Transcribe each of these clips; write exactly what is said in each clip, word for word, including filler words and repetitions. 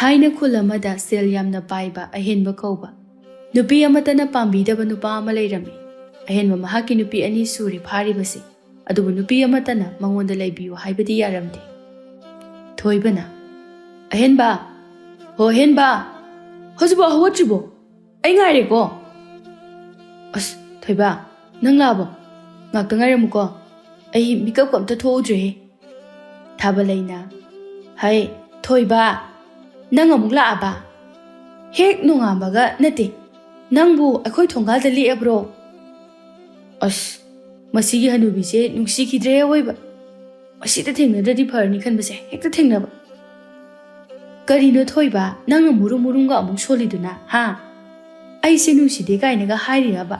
ꯊꯥꯏꯅ ꯈꯨꯜ ꯑꯃꯗ ꯁꯦꯜ ꯌꯥꯝꯅ ꯄꯥꯏꯕ ꯑꯍꯦꯟꯕ ꯀꯧꯕ ꯅꯨꯄꯤ ꯑꯃꯠꯇꯅ ꯄꯥꯝꯕꯤꯗꯕ ꯅꯨꯄꯥ ꯑꯃ ꯂꯩꯔꯝꯃꯤ꯫ ꯑꯍꯦꯟꯕ ꯃꯍꯥꯛꯀꯤ ꯅꯨꯄꯤ ꯑꯅꯤ ꯁꯨꯔꯦ ꯐꯥꯔꯤꯕꯁꯤ, ꯑꯗꯨꯕꯨ ꯅꯨꯄꯤ ꯑꯃꯠꯇꯅ ꯃꯉꯣꯟꯗ ꯂꯩꯕꯤꯌꯨ ꯍꯥꯏꯕꯗꯤ ꯌꯥꯔꯝꯗꯦ꯫ ꯊꯣꯏꯕꯅ, "ꯑꯍꯦꯟꯕ, ꯍꯣ ꯑꯍꯦꯟꯕ, ꯍꯧꯖꯤꯛꯐꯥꯎ ꯍꯧꯒꯠꯇ꯭ꯔꯤꯕꯣ? ꯑꯩ ꯉꯥꯏꯔꯦꯀꯣ꯫ ꯑꯁ, ꯊꯣꯏꯕ, ꯅꯪ ꯂꯥꯛꯑꯕꯣ? ꯉꯥꯛꯇ ꯉꯥꯏꯔꯝꯃꯨꯀꯣ, ꯑꯩ ꯃꯤꯀꯞꯀ ꯑꯝꯇ ꯊꯣꯛꯎꯗ꯭ꯔꯦꯍꯦ꯫" ꯊꯥꯕꯂꯩꯅ, "ꯍꯩ, ꯊꯣꯏꯕ, ꯅꯪ ꯑꯃꯨꯛ ꯂꯥꯛꯑꯕ? ꯍꯦꯛ ꯅꯣꯡꯉꯥꯟꯕꯒ ꯅꯠꯇꯦ, ꯅꯪꯕꯨ ꯑꯩꯈꯣꯏ ꯊꯣꯡꯒꯥꯜꯗ ꯂꯦꯛꯑꯕ꯭ꯔꯣ? ꯑꯁ, ꯃꯁꯤꯒꯤ ꯍꯅꯨꯕꯤꯁꯦ ꯅꯨꯡꯁꯤꯈꯤꯗ꯭ꯔꯦ ꯑꯋꯣꯏꯕ꯫ ꯃꯁꯤꯗ ꯊꯦꯡꯅꯗ꯭ꯔꯗꯤ ꯐꯔꯅꯤ ꯈꯟꯕꯁꯦ ꯍꯦꯛꯇ ꯊꯦꯡꯅꯕ꯫ ꯀꯔꯤꯅꯣ ꯊꯣꯏꯕ, ꯅꯪꯅ ꯃꯨꯔꯨꯝ ꯃꯨꯔꯨꯝꯒ ꯑꯃꯨꯛ ꯁꯣꯜꯂꯤꯗꯨꯅ, ꯍꯥ? ꯑꯩꯁꯦ ꯅꯨꯡꯁꯤꯗꯦ ꯀꯥꯏꯅꯒ ꯍꯥꯏꯔꯤꯔꯕ?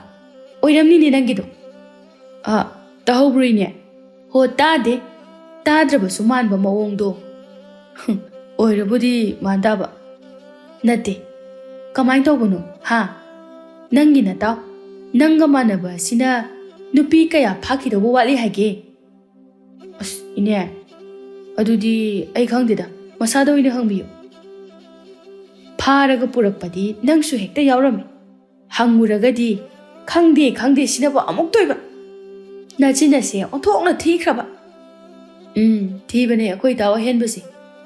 ꯑꯣꯏꯔꯝꯅꯤꯅꯦ ꯅꯪꯒꯤꯗꯣ꯫" "ꯑ, ꯇꯥꯍꯧꯕ꯭ꯔꯣ ꯏꯅꯦ?" "ꯍꯣ, ꯇꯥꯗꯦ꯫ ꯇꯥꯗ꯭ꯔꯕꯁꯨ ꯃꯥꯟꯕ ꯃꯑꯣꯡꯗꯣ꯫" "ꯍꯨꯝ, ꯑꯣꯏꯔꯕꯨꯗꯤ ꯃꯥꯟ ꯇꯥꯕ꯫" "ꯅꯠꯇꯦ꯫ ꯀꯃꯥꯏꯅ ꯇꯧꯕꯅꯣ, ꯍꯥ? ꯅꯪꯒꯤ ꯅꯇꯥꯎ, ꯅꯪꯒ ꯃꯥꯟꯅꯕ ꯑꯁꯤꯅ ꯅꯨꯄꯤ ꯀꯌꯥ ꯐꯥꯈꯤꯗꯧꯕ ꯋꯥꯠꯂꯤ ꯍꯥꯏꯒꯦ?" "ꯑꯁ, ꯏꯅꯦ, ꯑꯗꯨꯗꯤ ꯑꯩ ꯈꯪꯗꯦꯗ, ꯃꯁꯥꯗ ꯑꯣꯏꯅ ꯍꯪꯕꯤꯌꯨ꯫" "ꯐꯥꯔꯒ ꯄꯨꯔꯛꯄꯗꯤ ꯅꯪꯁꯨ ꯍꯦꯛꯇ ꯌꯥꯎꯔꯝꯃꯤ꯫ ꯍꯪꯉꯨꯔꯒꯗꯤ ꯈꯪꯗꯦ, ꯈꯪꯗꯦ ꯁꯤꯅꯕꯨ ꯑꯃꯨꯛ ꯇꯣꯏꯕ꯫ ꯅꯆꯤꯟ ꯑꯁꯦ ꯑꯣꯟꯊꯣꯛꯅ ꯊꯤꯈ꯭ꯔꯕ꯫" "ꯎꯝ, ꯊꯤꯕꯅꯦ ꯑꯩꯈꯣꯏ ꯏꯇꯥꯎ ꯑꯍꯦꯟꯕꯁꯦ꯫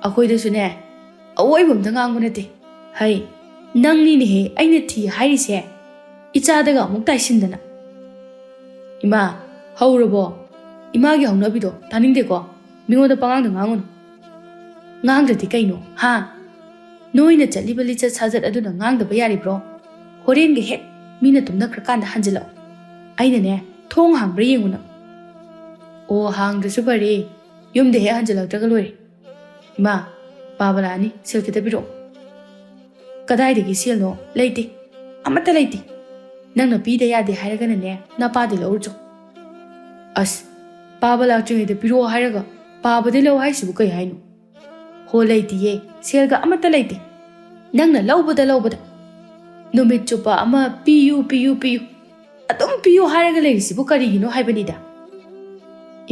ꯑꯩꯈꯣꯏꯗꯁꯨꯅꯦ, ꯑꯋꯣꯏꯕ ꯑꯝꯇ ꯉꯥꯡꯕ ꯅꯠꯇꯦ꯫ ꯍꯩ, ꯅꯪꯅꯤꯅꯦꯍꯦ ꯑꯩꯅ ꯊꯤ ꯍꯥꯏꯔꯤꯁꯦ, ꯏꯆꯥꯗꯒ ꯑꯃꯨꯛ ꯇꯥꯏꯁꯤꯟꯗꯅ꯫" "ꯏꯃꯥ, ꯍꯧꯔꯕꯣ? ꯏꯃꯥꯒꯤ ꯍꯧꯅꯕꯤꯗꯣ ꯇꯥꯅꯤꯡꯗꯦꯀꯣ꯫ ꯃꯤꯉꯣꯟꯗ ꯄꯉꯥꯡꯗ ꯉꯥꯡꯉꯨꯅꯨ꯫" "ꯉꯥꯡꯗ꯭ꯔꯗꯤ ꯀꯩꯅꯣ, ꯍꯥ? ꯅꯣꯏꯅ ꯆꯠꯂꯤꯕ ꯂꯤꯆꯠ ꯁꯥꯖꯠ ꯑꯗꯨꯅ ꯉꯥꯡꯗꯕ ꯌꯥꯔꯤꯕ꯭ꯔꯣ? ꯍꯣꯔꯦꯟꯒ ꯍꯦꯛ ꯃꯤꯅ ꯇꯨꯝꯅꯈ꯭ꯔꯀꯥꯟꯗ ꯍꯟꯖꯤꯜꯂꯛꯑꯣ꯫ ꯑꯩꯅꯅꯦ, ꯊꯣꯡ ꯍꯥꯡꯕ꯭ꯔꯥ ꯌꯦꯡꯉꯨ ꯅꯪ꯫" "ꯑꯣ, ꯍꯥꯡꯗ꯭ꯔꯁꯨ ꯐꯔꯦ, ꯌꯨꯝꯗ ꯍꯦꯛ ꯍꯟꯖꯤꯜꯂꯛꯇ꯭ꯔꯒ ꯂꯣꯏꯔꯦ꯫ ꯏꯃꯥ, ꯄꯥꯕ ꯂꯥꯛꯑꯅꯤ, ꯁꯦꯜ ꯈꯤꯇ ꯄꯤꯔꯛꯑꯣ꯫" "ꯀꯗꯥꯏꯗꯒꯤ ꯁꯦꯜꯅꯣ? ꯂꯩꯇꯦ, ꯑꯃꯠꯇ ꯂꯩꯇꯦ꯫ ꯅꯪꯅ ꯄꯤꯗ ꯌꯥꯗꯦ ꯍꯥꯏꯔꯒꯅꯅꯦ, ꯅꯄꯥꯗꯤ ꯂꯧꯔꯨꯆꯣ꯫" "ꯑꯁ, ꯄꯥꯕ ꯂꯥꯛꯇ꯭ꯔꯤꯉꯩꯗ ꯄꯤꯔꯛꯑꯣ ꯍꯥꯏꯔꯒ ꯄꯥꯕꯗꯩ ꯂꯧ ꯍꯥꯏꯁꯤꯕꯨ ꯀꯩ ꯍꯥꯏꯅꯣ?" "ꯍꯣ, ꯂꯩꯇꯤꯌꯦ, ꯁꯦꯜꯒ ꯑꯃꯠꯇ ꯂꯩꯇꯦ꯫ ꯅꯪꯅ ꯂꯧꯕꯗ ꯂꯧꯕꯗ, ꯅꯨꯃꯤꯠ ꯆꯨꯞꯄ ꯑꯃ ꯄꯤꯌꯨ, ꯄꯤꯌꯨ, ꯄꯤꯌꯨ, ꯑꯗꯨꯝ ꯄꯤꯌꯨ ꯍꯥꯏꯔꯒ ꯂꯩꯔꯤꯁꯤꯕꯨ ꯀꯔꯤꯒꯤꯅꯣ ꯍꯥꯏꯕꯅꯤꯗ꯫"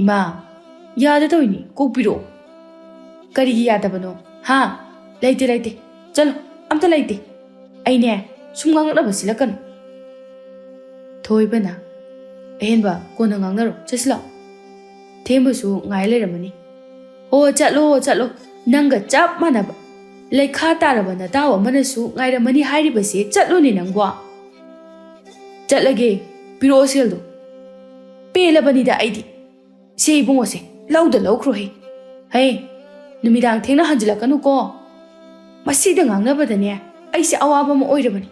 "ꯏꯃꯥ, ꯌꯥꯗ ꯇꯧꯔꯤꯅꯤ, ꯀꯣꯛ ꯄꯤꯔꯛꯑꯣ꯫" "ꯀꯔꯤꯒꯤ ꯌꯥꯗꯕꯅꯣ, ꯍꯥ? "ꯂꯩꯇꯦ, ꯂꯩꯇꯦ, ꯆꯠꯂꯣ, ꯑꯝꯇ ꯂꯩꯇꯦ꯫ ꯑꯩꯅꯦ, ꯁꯨꯝ ꯉꯥꯡꯂꯛꯅꯕ ꯁꯤꯜꯂꯛꯀꯅꯨ꯫" ꯊꯣꯏꯕꯅ, "ꯑꯍꯦꯟꯕ ꯀꯣꯟꯅ ꯉꯥꯡꯅꯔꯣ, ꯆꯠꯁꯤꯜꯂꯣ꯫" ꯊꯦꯝꯕꯁꯨ ꯉꯥꯏ ꯂꯩꯔꯝꯃꯅꯤ꯫ "ꯑꯣ, ꯆꯠꯂꯣ, ꯆꯠꯂꯣ, ꯅꯪꯒ ꯆꯞ ꯃꯥꯟꯅꯕ ꯂꯩꯈꯥ ꯇꯥꯔꯕ ꯅꯇꯥꯎ ꯑꯃꯅꯁꯨ ꯉꯥꯏꯔꯝꯃꯅꯤ ꯍꯥꯏꯔꯤꯕꯁꯦ, ꯆꯠꯂꯣꯅꯦ ꯅꯪꯕꯣ꯫" "ꯆꯠꯂꯒꯦ, ꯄꯤꯔꯛꯑꯣ ꯁꯦꯜꯗꯣ꯫ ꯄꯦꯜꯂꯕꯅꯤꯗ ꯑꯩꯗꯤ꯫ ꯁꯦ ꯏꯕꯨꯡꯉꯣꯁꯦ, ꯂꯧꯗ ꯂꯧꯈ꯭ꯔꯣꯍꯦ꯫ ꯍꯦ, ꯅꯨꯃꯤꯗꯥꯡ ꯊꯦꯡꯅ ꯍꯟꯖꯤꯜꯂꯛꯀꯅꯨꯀꯣ꯫ ꯃꯁꯤꯗ ꯉꯥꯡꯅꯕꯗꯅꯦ, ꯑꯩꯁꯦ ꯑꯋꯥꯕ ꯑꯃ ꯑꯣꯏꯔꯕꯅꯤ꯫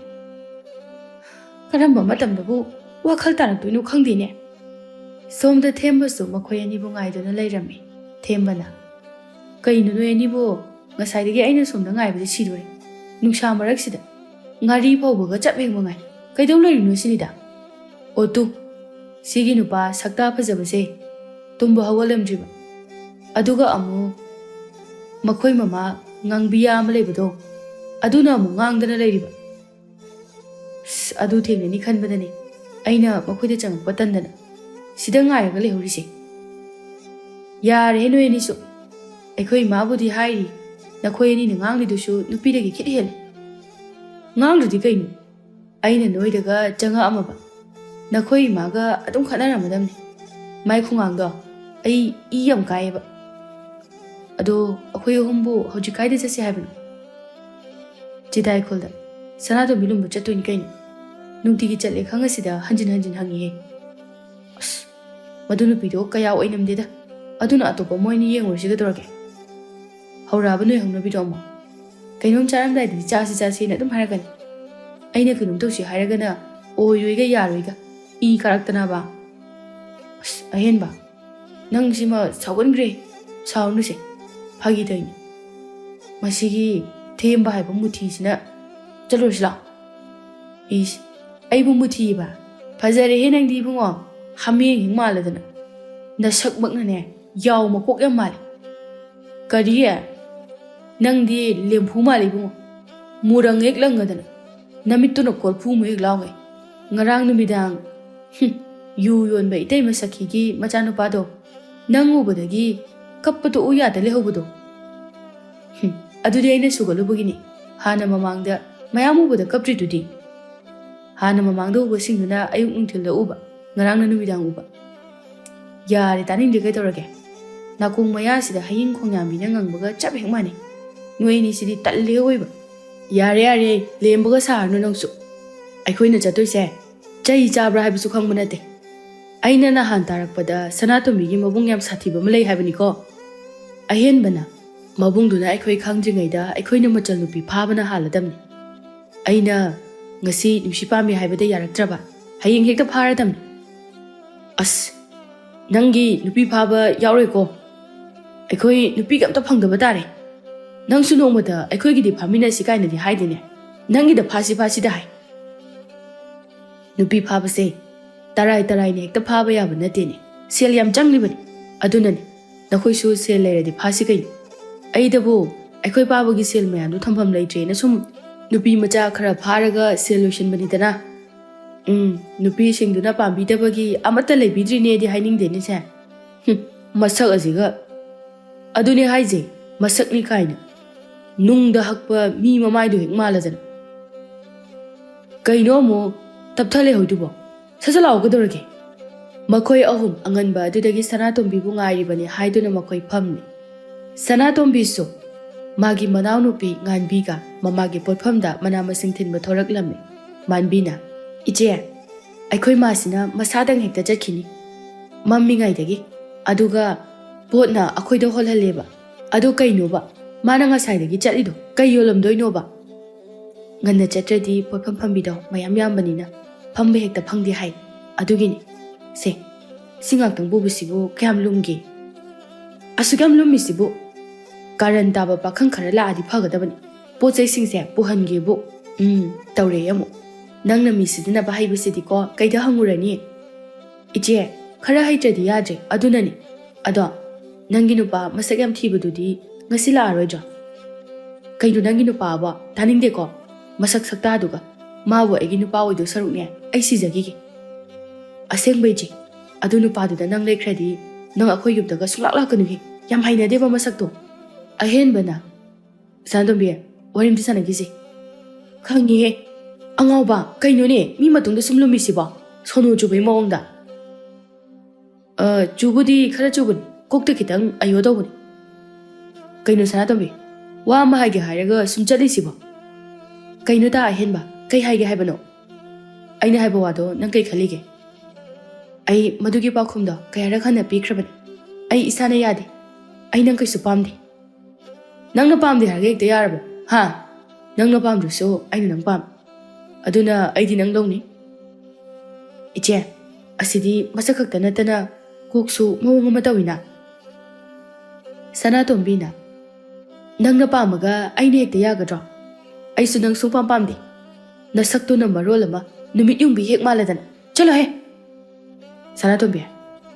ꯀꯔꯝꯕ ꯃꯇꯝꯗꯕꯨ ꯋꯥꯈꯜ ꯇꯥꯔꯛꯇꯣꯏꯅꯣ ꯈꯪꯗꯦꯅꯦ꯫" ꯁꯣꯝꯗ ꯊꯦꯝꯕꯁꯨ ꯃꯈꯣꯏ ꯑꯅꯤꯕꯨ ꯉꯥꯏꯗꯨꯅ ꯂꯩꯔꯝꯃꯤ꯫ ꯊꯦꯝꯕꯅ, "ꯀꯩꯅꯣ ꯅꯣꯏ ꯑꯅꯤꯕꯨ? ꯉꯁꯥꯏꯗꯒꯤ ꯑꯩꯅ ꯁꯣꯝꯗ ꯉꯥꯏꯕꯗ ꯁꯤꯗꯣꯔꯦ꯫ ꯅꯨꯡꯁꯥ ꯃꯔꯛꯁꯤꯗ ꯉꯥꯔꯤ ꯐꯥꯎꯕꯒ ꯆꯞ ꯍꯦꯛ ꯃꯉꯥꯏ꯫ ꯀꯩꯗꯧ ꯂꯩꯔꯤꯅꯣ ꯁꯤꯅꯤꯗ? ꯑꯣ ꯇꯨ, ꯁꯤꯒꯤ ꯅꯨꯄꯥ ꯁꯛꯇꯥ ꯐꯖꯕꯁꯦ ꯇꯨꯝꯕ ꯍꯧꯒꯠꯂꯝꯗ꯭ꯔꯤꯕ꯫ ꯑꯗꯨꯒ ꯑꯃꯨꯛ ꯃꯈꯣꯏ ꯃꯃꯥ ꯉꯥꯡꯕꯤꯌꯥ ꯑꯃ ꯂꯩꯕꯗꯣ, ꯑꯗꯨꯅ ꯑꯃꯨꯛ ꯉꯥꯡꯗꯅ ꯂꯩꯔꯤꯕ꯫ ꯑꯁ, ꯑꯗꯨ ꯊꯦꯡꯅꯅꯤ ꯈꯟꯕꯗꯅꯦ ꯑꯩꯅ ꯃꯈꯣꯏꯗ ꯆꯪꯉꯛꯄ ꯇꯟꯗꯅ ꯁꯤꯗ ꯉꯥꯏꯔꯒ ꯂꯩꯍꯧꯔꯤꯁꯦ꯫ ꯌꯥꯔꯦꯍꯦ ꯅꯣꯏ ꯑꯅꯤꯁꯨ꯫ ꯑꯩꯈꯣꯏ ꯏꯃꯥꯕꯨꯗꯤ ꯍꯥꯏꯔꯤ, ꯅꯈꯣꯏ ꯑꯅꯤꯅ ꯉꯥꯡꯂꯤꯗꯨꯁꯨ ꯅꯨꯄꯤꯗꯒꯤ ꯈꯤꯠ ꯍꯦꯜꯂꯦ꯫ ꯉꯥꯡꯗ꯭ꯔꯗꯤ ꯀꯩꯅꯣ? ꯑꯩꯅ ꯅꯣꯏꯗꯒ ꯆꯪꯉꯛꯑꯝꯃꯕ ꯅꯈꯣꯏ ꯏꯃꯥꯒ ꯑꯗꯨꯝ ꯈꯠꯅꯔꯝꯃꯗꯝꯅꯤ꯫ ꯃꯥꯏ ꯈꯣꯡꯉꯥꯡꯗꯣ ꯑꯩ ꯏ ꯌꯥꯝ ꯀꯥꯏꯌꯦꯕ꯫ ꯑꯗꯣ ꯑꯩꯈꯣꯏ ꯑꯍꯨꯝꯕꯨ ꯍꯧꯖꯤꯛ ꯀꯥꯏꯗ ꯆꯠꯁꯦ ꯍꯥꯏꯕꯅꯣ?" "ꯆꯤꯗꯥꯏꯈꯣꯜꯗ ꯁꯅꯥꯇꯣꯝꯕꯤ ꯂꯨꯝꯕ ꯆꯠꯇꯣꯏꯅꯤ ꯀꯩꯅꯣ꯫ ꯅꯨꯡꯇꯤꯒꯤ ꯆꯠꯂꯦ ꯈꯪꯉꯁꯤꯗ ꯍꯟꯖꯤꯟ ꯍꯟꯖꯤꯟ ꯍꯪꯉꯤꯍꯦ꯫" "ꯑꯁ, ꯃꯗꯨ ꯅꯨꯄꯤꯗꯣ ꯀꯌꯥ ꯑꯣꯏꯅꯝꯗꯦꯗ꯫ ꯑꯗꯨꯅ ꯑꯇꯣꯞꯄ ꯃꯣꯏꯅ ꯌꯦꯡꯉꯨꯔꯁꯤ ꯀꯩꯗꯧꯔꯒꯦ?" ꯍꯧꯔꯛꯑꯕ ꯅꯣꯏ ꯍꯧꯅꯕꯤꯗꯣ ꯑꯃꯨꯛ꯫ ꯀꯩꯅꯣꯝ ꯆꯥꯔꯝꯗꯥꯏꯗꯗꯤ "ꯆꯥꯁꯤ, ꯆꯥꯁꯤꯅ" ꯑꯗꯨꯝ ꯍꯥꯏꯔꯛꯀꯅꯤ꯫ ꯑꯩꯅ ꯀꯩꯅꯣꯝ ꯇꯧꯁꯤ ꯍꯥꯏꯔꯒꯅ ꯑꯣꯏꯔꯣꯏꯒ ꯌꯥꯔꯣꯏꯒ ꯏ ꯀꯥꯔꯛꯇꯅꯕ꯫ ꯑꯁ, ꯑꯍꯦꯟꯕ, ꯅꯪꯁꯤꯃ ꯁꯥꯎꯒꯟꯈ꯭ꯔꯦ꯫ ꯁꯥꯎꯔꯅꯨꯁꯦ, ꯐꯥꯒꯤ ꯇꯧꯔꯤꯅꯤ꯫ ꯃꯁꯤꯒꯤ ꯊꯦꯝꯕ ꯍꯥꯏꯕ ꯃꯨꯊꯤꯁꯤꯅ꯫ ꯆꯠꯂꯨꯔꯁꯤ ꯂꯥꯛꯑꯣ꯫ ꯏꯁ, ꯑꯩꯕꯨ ꯃꯨꯊꯤꯕ? ꯐꯖꯔꯦꯍꯦ ꯅꯪꯗꯤ ꯏꯕꯨꯡꯉꯣ, ꯍꯥꯃꯦꯡ ꯍꯦꯛ ꯃꯥꯜꯂꯗꯅ꯫ ꯅꯁꯛꯃꯛꯅꯅꯦ, ꯌꯥꯎ ꯃꯀꯣꯛ ꯌꯥꯝ ꯃꯥꯜꯂꯦ꯫ ꯀꯔꯤ? ꯅꯪꯗꯤ ꯂꯦꯝꯐꯨ ꯃꯥꯜꯂꯦ ꯏꯕꯨꯡꯉꯣ, ꯃꯨꯔꯪ ꯍꯦꯛ ꯂꯪꯉꯗꯅ꯫ ꯅꯃꯤꯠꯇꯨꯅ ꯀꯣꯔꯐꯨ ꯃꯨ ꯍꯦꯛ ꯂꯥꯎꯉꯩ꯫ ꯉꯔꯥꯡ ꯅꯨꯃꯤꯗꯥꯡ, ꯍꯨꯝ, ꯌꯨ ꯌꯣꯟꯕ ꯏꯇꯩꯃ ꯁꯈꯤꯒꯤ ꯃꯆꯥꯅꯨꯄꯥꯗꯣ ꯅꯪ ꯎꯕꯗꯒꯤ ꯀꯞꯄꯗꯣ ꯎ ꯌꯥꯗ ꯂꯩꯍꯧꯕꯗꯣ꯫ ꯍꯨꯝ, ꯑꯗꯨꯗꯤ ꯑꯩꯅ ꯁꯨꯒꯠꯂꯨꯕꯒꯤꯅꯤ꯫ ꯍꯥꯟꯅ ꯃꯃꯥꯡꯗ ꯃꯌꯥꯝ ꯎꯕꯗ ꯀꯞꯇ꯭ꯔꯤꯗꯨꯗꯤ? ꯍꯥꯟꯅ ꯃꯃꯥꯡꯗ ꯎꯕꯁꯤꯡꯗꯨꯅ ꯑꯌꯨꯛ ꯅꯨꯡꯊꯤꯜꯗ ꯎꯕ, ꯉꯔꯥꯡꯅ ꯅꯨꯃꯤꯗꯥꯡ ꯎꯕ꯫ ꯌꯥꯔꯦ, ꯇꯥꯅꯤꯡꯗꯦ, ꯀꯩꯗꯧꯔꯒꯦ? ꯅꯥꯀꯣꯡ ꯃꯌꯥꯁꯤꯗ ꯍꯌꯤꯡ ꯈꯣꯡꯌꯥꯝꯕꯤꯅ ꯉꯪꯕꯒ ꯆꯞ ꯍꯦꯛ ꯃꯥꯟꯅꯩ꯫ ꯅꯣꯏ ꯑꯅꯤꯁꯤꯗꯤ ꯇꯜꯂꯦ ꯑꯣꯏꯕ꯫ ꯌꯥꯔꯦ, ꯌꯥꯔꯦ, ꯂꯦꯝꯕꯒ ꯁꯥꯔꯅꯨ ꯅꯪꯁꯨ꯫ ꯑꯩꯈꯣꯏꯅ ꯆꯠꯇꯣꯏꯁꯦ ꯆꯩ ꯆꯥꯕ꯭ꯔꯥ ꯍꯥꯏꯕꯁꯨ ꯈꯪꯕ ꯅꯠꯇꯦ꯫ ꯑꯩꯅ ꯅꯍꯥꯟ ꯇꯥꯔꯛꯄꯗ ꯁꯅꯥꯇꯣꯝꯕꯤꯒꯤ ꯃꯕꯨꯡ ꯌꯥꯝ ꯁꯥꯊꯤꯕ ꯑꯃ ꯂꯩ ꯍꯥꯏꯕꯅꯤꯀꯣ꯫ ꯑꯍꯦꯟꯕꯅ ꯃꯕꯨꯡꯗꯨꯅ ꯑꯩꯈꯣꯏ ꯈꯪꯗ꯭ꯔꯤꯉꯩꯗ ꯑꯩꯈꯣꯏꯅ ꯃꯆꯜ ꯅꯨꯄꯤ ꯐꯥꯕꯅ ꯍꯥꯜꯂꯗꯝꯅꯤ꯫ ꯑꯩꯅ ꯉꯁꯤ ꯅꯨꯡꯁꯤ ꯄꯥꯝꯃꯤ ꯍꯥꯏꯕꯗ ꯌꯥꯔꯛꯇ꯭ꯔꯕ, ꯍꯌꯦꯡ ꯍꯦꯛꯇ ꯐꯥꯔꯗꯝꯅꯤ꯫ ꯑꯁ, ꯅꯪꯒꯤ ꯅꯨꯄꯤ ꯐꯥꯕ ꯌꯥꯎꯔꯣꯏꯀꯣ꯫ ꯑꯩꯈꯣꯏ ꯅꯨꯄꯤꯒ ꯑꯝꯇ ꯐꯪꯗꯕ ꯇꯥꯔꯦ꯫ ꯅꯪꯁꯨ ꯅꯣꯡꯃꯇ ꯑꯩꯈꯣꯏꯒꯤꯗꯤ ꯐꯥꯃꯤꯟꯅꯁꯤ ꯀꯥꯏꯅꯗꯤ ꯍꯥꯏꯗꯦꯅꯦ꯫ ꯅꯪꯒꯤꯗ ꯐꯥꯁꯤ ꯐꯥꯁꯤꯗ ꯍꯥꯏ꯫ ꯅꯨꯄꯤ ꯐꯥꯕꯁꯦ ꯇꯔꯥꯏ ꯇꯔꯥꯏꯅ ꯍꯦꯛꯇ ꯐꯥꯕ ꯌꯥꯕ ꯅꯠꯇꯦꯅꯦ꯫ ꯁꯦꯜ ꯌꯥꯝ ꯆꯪꯂꯤꯕꯅꯤ꯫ ꯑꯗꯨꯅꯅꯦ, ꯅꯈꯣꯏꯁꯨ ꯁꯦꯜ ꯂꯩꯔꯗꯤ ꯐꯥꯁꯤ ꯀꯩꯅꯣ꯫ ꯑꯩꯗꯕꯨ ꯑꯩꯈꯣꯏ ꯄꯥꯕꯒꯤ ꯁꯦꯜ ꯃꯌꯥꯝꯗꯨ ꯊꯝꯐꯝ ꯂꯩꯇ꯭ꯔꯦꯅ ꯁꯨꯝ ꯅꯨꯄꯤ ꯃꯆꯥ ꯈꯔ ꯐꯥꯔꯒ ꯁꯦꯜ ꯂꯣꯏꯁꯤꯟꯕꯅꯤꯗꯅ꯫ ꯎꯝ, ꯅꯨꯄꯤꯁꯤꯡꯗꯨꯅ ꯄꯥꯝꯕꯤꯗꯕꯒꯤ ꯑꯃꯠꯇ ꯂꯩꯕꯤꯗ꯭ꯔꯤꯅꯦꯗꯤ ꯍꯥꯏꯅꯤꯡꯗꯦꯅꯦ ꯁꯦ꯫ ꯍꯨꯝ, ꯃꯁꯛ ꯑꯁꯤꯒ꯫ ꯑꯗꯨꯅꯦ ꯍꯥꯏꯁꯦ, ꯃꯁꯛꯅꯤ ꯀꯥꯏꯅ꯫ ꯅꯨꯡꯗ ꯍꯛꯄ ꯃꯤ ꯃꯃꯥꯏꯗꯣ ꯍꯦꯛ ꯃꯥꯜꯂꯗꯅ꯫ ꯀꯩꯅꯣ ꯑꯃꯨꯛ ꯇꯞꯊ ꯂꯩꯍꯧꯗꯨꯕꯣ? ꯁꯠ ꯁꯠ ꯂꯥꯛꯑꯣ, ꯀꯩꯗꯧꯔꯒꯦ? ꯃꯈꯣꯏ ꯑꯍꯨꯝ ꯑꯉꯟꯕ ꯑꯗꯨꯗꯒꯤ ꯁꯅꯥꯇꯣꯝꯕꯤꯕꯨ ꯉꯥꯏꯔꯤꯕꯅꯤ ꯍꯥꯏꯗꯨꯅ ꯃꯈꯣꯏ ꯐꯝꯃꯤ꯫ ꯁꯅꯥꯇꯣꯝꯕꯤꯁꯨ ꯃꯥꯒꯤ ꯃꯅꯥꯎꯅꯨꯄꯤ ꯉꯥꯟꯕꯤꯒ ꯃꯃꯥꯒꯤ ꯄꯣꯠꯐꯝꯗ ꯃꯅꯥ ꯃꯁꯤꯡ ꯊꯤꯟꯕ ꯊꯣꯔꯛꯂꯝꯃꯤ꯫ ꯃꯥꯟꯕꯤꯅ, "ꯏꯆꯦ, ꯑꯩꯈꯣꯏ ꯃꯥꯁꯤꯅ ꯃꯁꯥꯗꯪ ꯍꯦꯛꯇ ꯆꯠꯈꯤꯅꯤ ꯃꯝꯃꯤꯉꯩꯗꯒꯤ꯫ ꯑꯗꯨꯒ ꯄꯣꯠꯅ ꯑꯩꯈꯣꯏꯗ ꯍꯣꯜꯍꯜꯂꯦꯕ꯫ ꯑꯗꯣ ꯀꯩꯅꯣꯕ ꯃꯥꯅ ꯉꯁꯥꯏꯗꯒꯤ ꯆꯠꯂꯤꯗꯣ? ꯀꯩ ꯌꯣꯜꯂꯝꯗꯣꯏꯅꯣꯕ? ꯉꯟꯅ ꯆꯠꯇ꯭ꯔꯗꯤ ꯄꯣꯠꯐꯝ ꯐꯝꯕꯤꯗꯣ ꯃꯌꯥꯝ ꯌꯥꯝꯕꯅꯤꯅ ꯐꯝꯕ ꯍꯦꯛꯇ ꯐꯪꯗꯦ ꯍꯥꯏ꯫ ꯑꯗꯨꯒꯤꯅꯤ꯫ ꯁꯦ, ꯁꯤ ꯉꯥꯛꯇꯪ ꯄꯨꯕꯁꯤꯕꯨ ꯀꯌꯥꯝ ꯂꯨꯝꯒꯦ? ꯑꯁꯨꯛ ꯌꯥꯝ ꯂꯨꯝꯃꯤꯁꯤꯕꯨ? ꯀꯥꯔꯟ ꯇꯥꯕ ꯄꯥꯈꯪ ꯈꯔ ꯂꯥꯛꯑꯗꯤ ꯐꯒꯗꯕꯅꯤ꯫ ꯄꯣꯠ ꯆꯩꯁꯤꯡꯁꯦ ꯄꯨꯍꯟꯒꯦꯕꯨ꯫ ꯎꯝ, ꯇꯧꯔꯦ ꯑꯃꯨꯛ꯫ ꯅꯪꯅ ꯃꯤ ꯁꯤꯖꯤꯟꯅꯕ ꯍꯩꯕꯁꯤꯗꯤꯀꯣ, ꯀꯩꯗ ꯍꯪꯉꯨꯔꯅꯤ? ꯏꯆꯦ, ꯈꯔ ꯍꯩꯇ꯭ꯔꯗꯤ ꯌꯥꯗ꯭ꯔꯦ, ꯑꯗꯨꯅꯅꯤ꯫ ꯑꯗꯣ, ꯅꯪꯒꯤ ꯅꯨꯄꯥ ꯃꯁꯛ ꯌꯥꯝ ꯊꯤꯕꯗꯨꯗꯤ ꯉꯁꯤ ꯂꯥꯛꯑꯔꯣꯏꯗ꯭ꯔꯣ? ꯀꯩꯅꯣ ꯅꯪꯒꯤ ꯅꯨꯄꯥꯕꯣ? ꯇꯥꯅꯤꯡꯗꯦꯀꯣ꯫ ꯃꯁꯛ ꯁꯛꯇꯥꯗꯨꯒ꯫ ꯃꯥꯕꯨ ꯑꯩꯒꯤ ꯅꯨꯄꯥ ꯑꯣꯏꯗꯧ ꯁꯔꯨꯛꯅꯦ, ꯑꯩ ꯁꯤꯖꯈꯤꯒꯦ꯫ ꯑꯁꯦꯡꯕꯩ ꯏꯆꯦ, ꯑꯗꯨ ꯅꯨꯄꯥꯗꯨꯗ ꯅꯪ ꯂꯩꯈ꯭ꯔꯗꯤ ꯅꯪ ꯑꯩꯈꯣꯏ ꯌꯨꯝꯗꯒ ꯁꯨꯡꯂꯥꯛ ꯂꯥꯛꯀꯅꯨꯍꯦ꯫ ꯌꯥꯝ ꯍꯩꯅꯗꯦꯕ ꯃꯁꯛꯇꯣ꯫ ꯑꯍꯦꯟꯕꯅ, ꯁꯅꯥꯇꯣꯝꯕꯤ, ꯋꯥꯔꯤ ꯑꯝꯇ ꯁꯥꯟꯅꯈꯤꯁꯦ꯫ ꯈꯪꯉꯤꯍꯦ꯫ ꯑꯉꯥꯎꯕ, ꯀꯩꯅꯣꯅꯦ ꯃꯤ ꯃꯇꯨꯡꯗ ꯁꯨꯝ ꯂꯨꯝꯃꯤꯁꯤꯕꯣ? ꯁꯣꯅꯣ ꯆꯨꯕꯩ ꯃꯑꯣꯡꯗ꯫ ꯑ, ꯆꯨꯕꯨꯗꯤ ꯈꯔ ꯆꯨꯕꯅꯤ, ꯀꯣꯛꯇ ꯈꯤꯇꯪ ꯑꯌꯣ ꯇꯧꯕꯅꯤ꯫ ꯀꯩꯅꯣ ꯁꯅꯥꯇꯣꯝꯕꯤ, ꯋꯥ ꯑꯃ ꯍꯥꯏꯒꯦ ꯍꯥꯏꯔꯒ ꯁꯨꯝ ꯆꯠꯂꯤꯁꯤꯕꯣ? ꯀꯩꯅꯣ ꯇꯥ ꯑꯍꯦꯟꯕ, ꯀꯩ ꯍꯥꯏꯒꯦ ꯍꯥꯏꯕꯅꯣ? ꯑꯩꯅ ꯍꯥꯏꯕ ꯋꯥꯗꯣ ꯅꯪ ꯀꯩ ꯈꯜꯂꯤꯒꯦ? ꯑꯩ ꯃꯗꯨꯒꯤ ꯄꯥꯎꯈꯨꯝꯗꯣ ꯀꯌꯥꯔꯛ ꯍꯟꯅ ꯄꯤꯈ꯭ꯔꯕꯅꯤ꯫ ꯑꯩ ꯏꯁꯥꯅ ꯌꯥꯗꯦ꯫ ꯑꯩ ꯅꯪ ꯀꯩꯁꯨ ꯄꯥꯝꯗꯦ꯫ ꯅꯪꯅ ꯄꯥꯝꯗꯦ ꯍꯥꯏꯔꯒ ꯍꯦꯛꯇ ꯌꯥꯔꯕꯣ? ꯍꯥ? ꯅꯪꯅ ꯄꯥꯝꯗ꯭ꯔꯁꯨ ꯑꯩꯅ ꯅꯪ ꯄꯥꯝꯃꯤ꯫ ꯑꯗꯨꯅ ꯑꯩꯗꯤ ꯅꯪ ꯂꯧꯅꯤ꯫ ꯏꯆꯦ, ꯑꯁꯤꯗꯤ ꯃꯁꯛ ꯈꯛꯇ ꯅꯠꯇꯅ ꯀꯣꯛꯁꯨ ꯃꯑꯣꯡ ꯑꯃ ꯇꯧꯏꯅ꯫ ꯁꯅꯥꯇꯣꯝꯕꯤꯅ, "ꯅꯪꯅ ꯄꯥꯝꯃꯒ ꯑꯩꯅ ꯍꯦꯛꯇ ꯌꯥꯒꯗ꯭ꯔꯣ? ꯑꯩꯁꯨ ꯅꯪ ꯁꯨꯡꯄꯥꯝ ꯄꯥꯝꯗꯦ꯫ ꯅꯁꯛꯇꯨꯅ ꯃꯔꯣꯜ ꯑꯃ ꯅꯨꯃꯤꯠ ꯌꯨꯡꯕꯤ ꯍꯦꯛ ꯃꯥꯜꯂꯗꯅ꯫ ꯆꯠꯂꯣꯍꯦ!" "ꯁꯅꯥꯇꯣꯝꯕꯤ,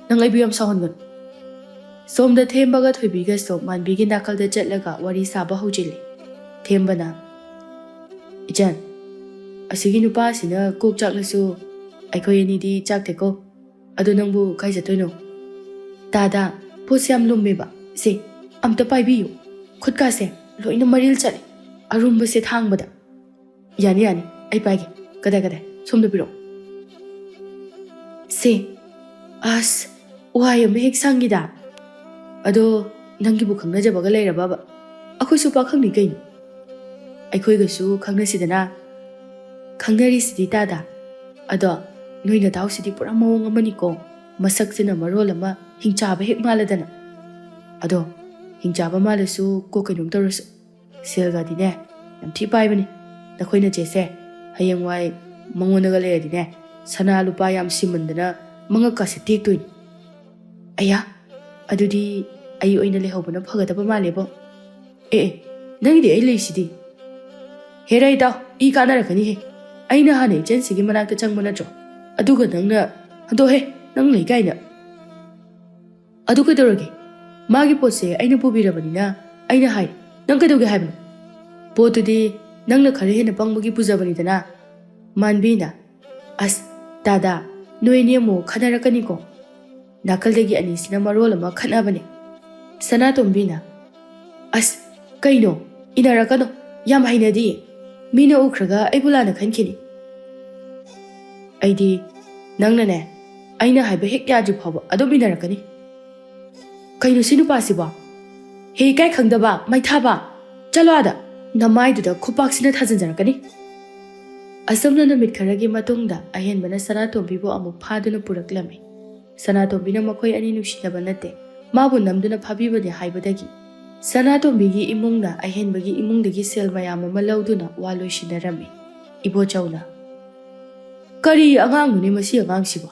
ꯅꯪ ꯑꯩꯕꯨ ꯌꯥꯝ ꯁꯥꯎꯍꯟꯒꯅꯨ꯫" ꯁꯣꯝꯗ ꯊꯦꯝꯕꯒ ꯊꯣꯏꯕꯤꯒꯁꯨ ꯃꯥꯟꯕꯤꯒꯤ ꯅꯥꯀꯜꯗ ꯆꯠꯂꯒ ꯋꯥꯔꯤ ꯁꯥꯕ ꯍꯧꯖꯤꯜꯂꯤ꯫ ꯊꯦꯝꯕꯅ, "ꯏꯆꯟ, ꯑꯁꯤꯒꯤ ꯅꯨꯄꯥꯁꯤꯅ ꯀꯣꯛ ꯆꯥꯛꯂꯁꯨ ꯑꯩꯈꯣꯏ ꯑꯅꯤꯗꯤ ꯆꯥꯛꯇꯦꯀꯣ꯫ ꯑꯗꯣ ꯅꯪꯕꯨ ꯀꯥꯏ ꯆꯠꯇꯣꯏꯅꯣ?" "ꯇꯥꯗ, ꯄꯣꯠꯁꯦ ꯌꯥꯝ ꯂꯨꯝꯃꯦꯕ꯫ ꯁꯦ, ꯑꯝꯇ ꯄꯥꯏꯕꯤꯌꯨ꯫ ꯈꯨꯠꯀꯥꯁꯦ ꯂꯣꯏꯅ ꯃꯔꯤꯜ ꯆꯠꯂꯦ, ꯑꯔꯨꯝꯕꯁꯦ ꯊꯥꯡꯕꯗ꯫" "ꯌꯥꯅꯤ, ꯌꯥꯅꯤ, ꯑꯩ ꯄꯥꯏꯒꯦ꯫ ꯀꯗꯥꯏ, ꯀꯗꯥꯏ? ꯁꯣꯝꯗ ꯄꯤꯔꯛꯑꯣ꯫" "ꯁꯦ, ꯑꯁ, ꯋꯥꯍꯩ ꯑꯃ ꯍꯦꯛ ꯁꯪꯉꯤꯗ꯫ ꯑꯗꯣ ꯅꯪꯒꯤꯕꯨ ꯈꯪꯅꯖꯕꯒ ꯂꯩꯔꯕꯕ? ꯑꯩꯈꯣꯏꯁꯨ ꯄꯥꯈꯪꯅꯤ ꯀꯩꯅꯣ꯫ ꯑꯩꯈꯣꯏꯒꯁꯨ ꯈꯪꯅꯁꯤꯗꯅ꯫" "ꯈꯪꯅꯔꯤꯁꯤꯗꯤ ꯇꯥꯗ꯫ ꯑꯗꯣ ꯅꯣꯏ ꯅꯇꯥꯎꯁꯤꯗꯤ ꯄꯨꯔꯥ ꯃꯑꯣꯡ ꯑꯃꯅꯤꯀꯣ꯫ ꯃꯁꯛꯁꯤꯅ ꯃꯔꯣꯜ ꯑꯃ ꯍꯤꯡꯆꯥꯕ ꯍꯦꯛ ꯃꯥꯜꯂꯗꯅ꯫ ꯑꯗꯣ ꯍꯤꯡꯆꯥꯕ ꯃꯥꯜꯂꯁꯨ ꯀꯣꯛ ꯀꯩꯅꯣꯝ ꯇꯧꯔꯁꯨ, ꯁꯦꯜꯒꯗꯤꯅꯦ ꯌꯥꯝ ꯊꯤ ꯄꯥꯏꯕꯅꯤ꯫ ꯅꯈꯣꯏ ꯅꯆꯦꯁꯦ ꯍꯌꯦꯡꯋꯥꯏ ꯃꯉꯣꯟꯗꯒ ꯂꯩꯔꯗꯤꯅꯦ, ꯁꯅꯥ ꯂꯨꯄꯥ ꯌꯥꯝ ꯁꯤꯃꯟꯗꯅ ꯃꯉꯛꯀꯥꯁꯦ ꯇꯦꯛꯇꯣꯏꯅꯤ꯫" "ꯑꯌꯥ, ꯑꯗꯨꯗꯤ ꯑꯩ ꯑꯣꯏꯅ ꯂꯩꯍꯧꯕꯅ ꯐꯒꯗꯕ ꯃꯥꯜꯂꯦꯕꯣ꯫" "ꯑꯦ, ꯑꯦ, ꯅꯪꯒꯤꯗꯤ ꯑꯩ ꯂꯩꯁꯤꯗꯤ꯫" "ꯍꯦꯔꯥ ꯏꯇꯥꯎ, ꯏ ꯀꯥꯟꯅꯔꯛꯀꯅꯤꯍꯦ꯫ ꯑꯩꯅ ꯍꯥꯟꯅ ꯏꯆꯟꯁꯤꯒꯤ ꯃꯅꯥꯛꯇ ꯆꯪꯕ ꯅꯠꯇ꯭ꯔꯣ? ꯑꯗꯨꯒ ꯅꯪꯅ, ꯍꯟꯗꯣꯛꯍꯦ, ꯅꯪ ꯂꯩ ꯀꯥꯏꯅ꯫" "ꯑꯗꯨ ꯀꯩꯗꯧꯔꯒꯦ? ꯃꯥꯒꯤ ꯄꯣꯠꯁꯦ ꯑꯩꯅ ꯄꯨꯕꯤꯔꯕꯅꯤꯅ ꯑꯩꯅ ꯍꯥꯏ, ꯅꯪ ꯀꯩꯗꯧꯒꯦ ꯍꯥꯏꯕꯅꯣ? ꯄꯣꯠꯇꯨꯗꯤ ꯅꯪꯅ ꯈꯔ ꯍꯦꯟꯅ ꯄꯪꯕꯒꯤ ꯄꯨꯖꯕꯅꯤꯗꯅ꯫" ꯃꯥꯟꯕꯤꯅ, "ꯑꯁ, ꯇꯥꯗ, ꯅꯣꯏ ꯑꯅꯤ ꯑꯃꯨꯛ ꯈꯠꯅꯔꯛꯀꯅꯤꯀꯣ꯫" ꯅꯥꯀꯜꯗꯒꯤ ꯑꯅꯤꯁꯤꯅ ꯃꯔꯣꯜ ꯑꯃ ꯈꯠꯅꯕꯅꯦ꯫ ꯁꯅꯥꯇꯣꯝꯕꯤꯅ, "ꯑꯁ, ꯀꯩꯅꯣ? ꯏꯟꯅꯔꯛꯀꯅꯨ꯫ ꯌꯥꯝ ꯍꯩꯅꯗꯤꯌꯦ꯫ ꯃꯤꯅ ꯎꯈ꯭ꯔꯒ ꯑꯩꯕꯨ ꯂꯥꯟꯅ ꯈꯟꯈꯤꯅꯤ꯫ ꯑꯩꯗꯤ ꯅꯪꯅꯅꯦ, ꯑꯩꯅ ꯍꯥꯏꯕ ꯍꯦꯛ ꯌꯥꯗ꯭ꯔꯤ ꯐꯥꯎꯕ ꯑꯗꯨꯝ ꯏꯟꯅꯔꯛꯀꯅꯤ꯫ ꯀꯩꯅꯣ ꯁꯤ ꯅꯨꯄꯥꯁꯤꯕꯣ? ꯍꯦ, ꯏꯀꯥꯏ ꯈꯪꯗꯕ, ꯃꯩꯊꯥꯕ! ꯆꯠꯂꯣ ꯑꯥꯗ! ꯅꯃꯥꯏꯗꯨꯗ ꯈꯨꯄꯥꯛꯁꯤꯅ ꯊꯥꯖꯤꯟꯖꯔꯛꯀꯅꯤ꯫ ꯑꯁꯨꯝꯅ ꯅꯨꯃꯤꯠ ꯈꯔꯒꯤ ꯃꯇꯨꯡꯗ ꯑꯍꯦꯟꯕꯅ ꯁꯅꯥꯇꯣꯝꯕꯤꯕꯨ ꯑꯃꯨꯛ ꯐꯥꯗꯨꯅ ꯄꯨꯔꯛꯂꯝꯃꯤ꯫ ꯁꯅꯥꯇꯣꯝꯕꯤꯅ ꯃꯈꯣꯏ ꯑꯅꯤ ꯅꯨꯡꯁꯤꯅꯕ ꯅꯠꯇꯦ, ꯃꯥꯕꯨ ꯅꯝꯗꯨꯅ ꯐꯥꯕꯤꯕꯅꯤ ꯍꯥꯏꯕꯗꯒꯤ ꯁꯅꯥꯇꯣꯝꯕꯤꯒꯤ ꯏꯃꯨꯡꯅ ꯑꯍꯦꯟꯕꯒꯤ ꯏꯃꯨꯡꯗꯒꯤ ꯁꯦꯜ ꯃꯌꯥꯝ ꯑꯃ ꯂꯧꯗꯨꯅ ꯋꯥ ꯂꯣꯏꯁꯤꯟꯅꯔꯝꯃꯤ꯫ ꯏꯕꯣꯆꯧꯅ, "ꯀꯔꯤ ꯑꯉꯥꯡꯅꯣꯅꯦ ꯃꯁꯤ ꯑꯉꯥꯡꯁꯤꯕꯣ?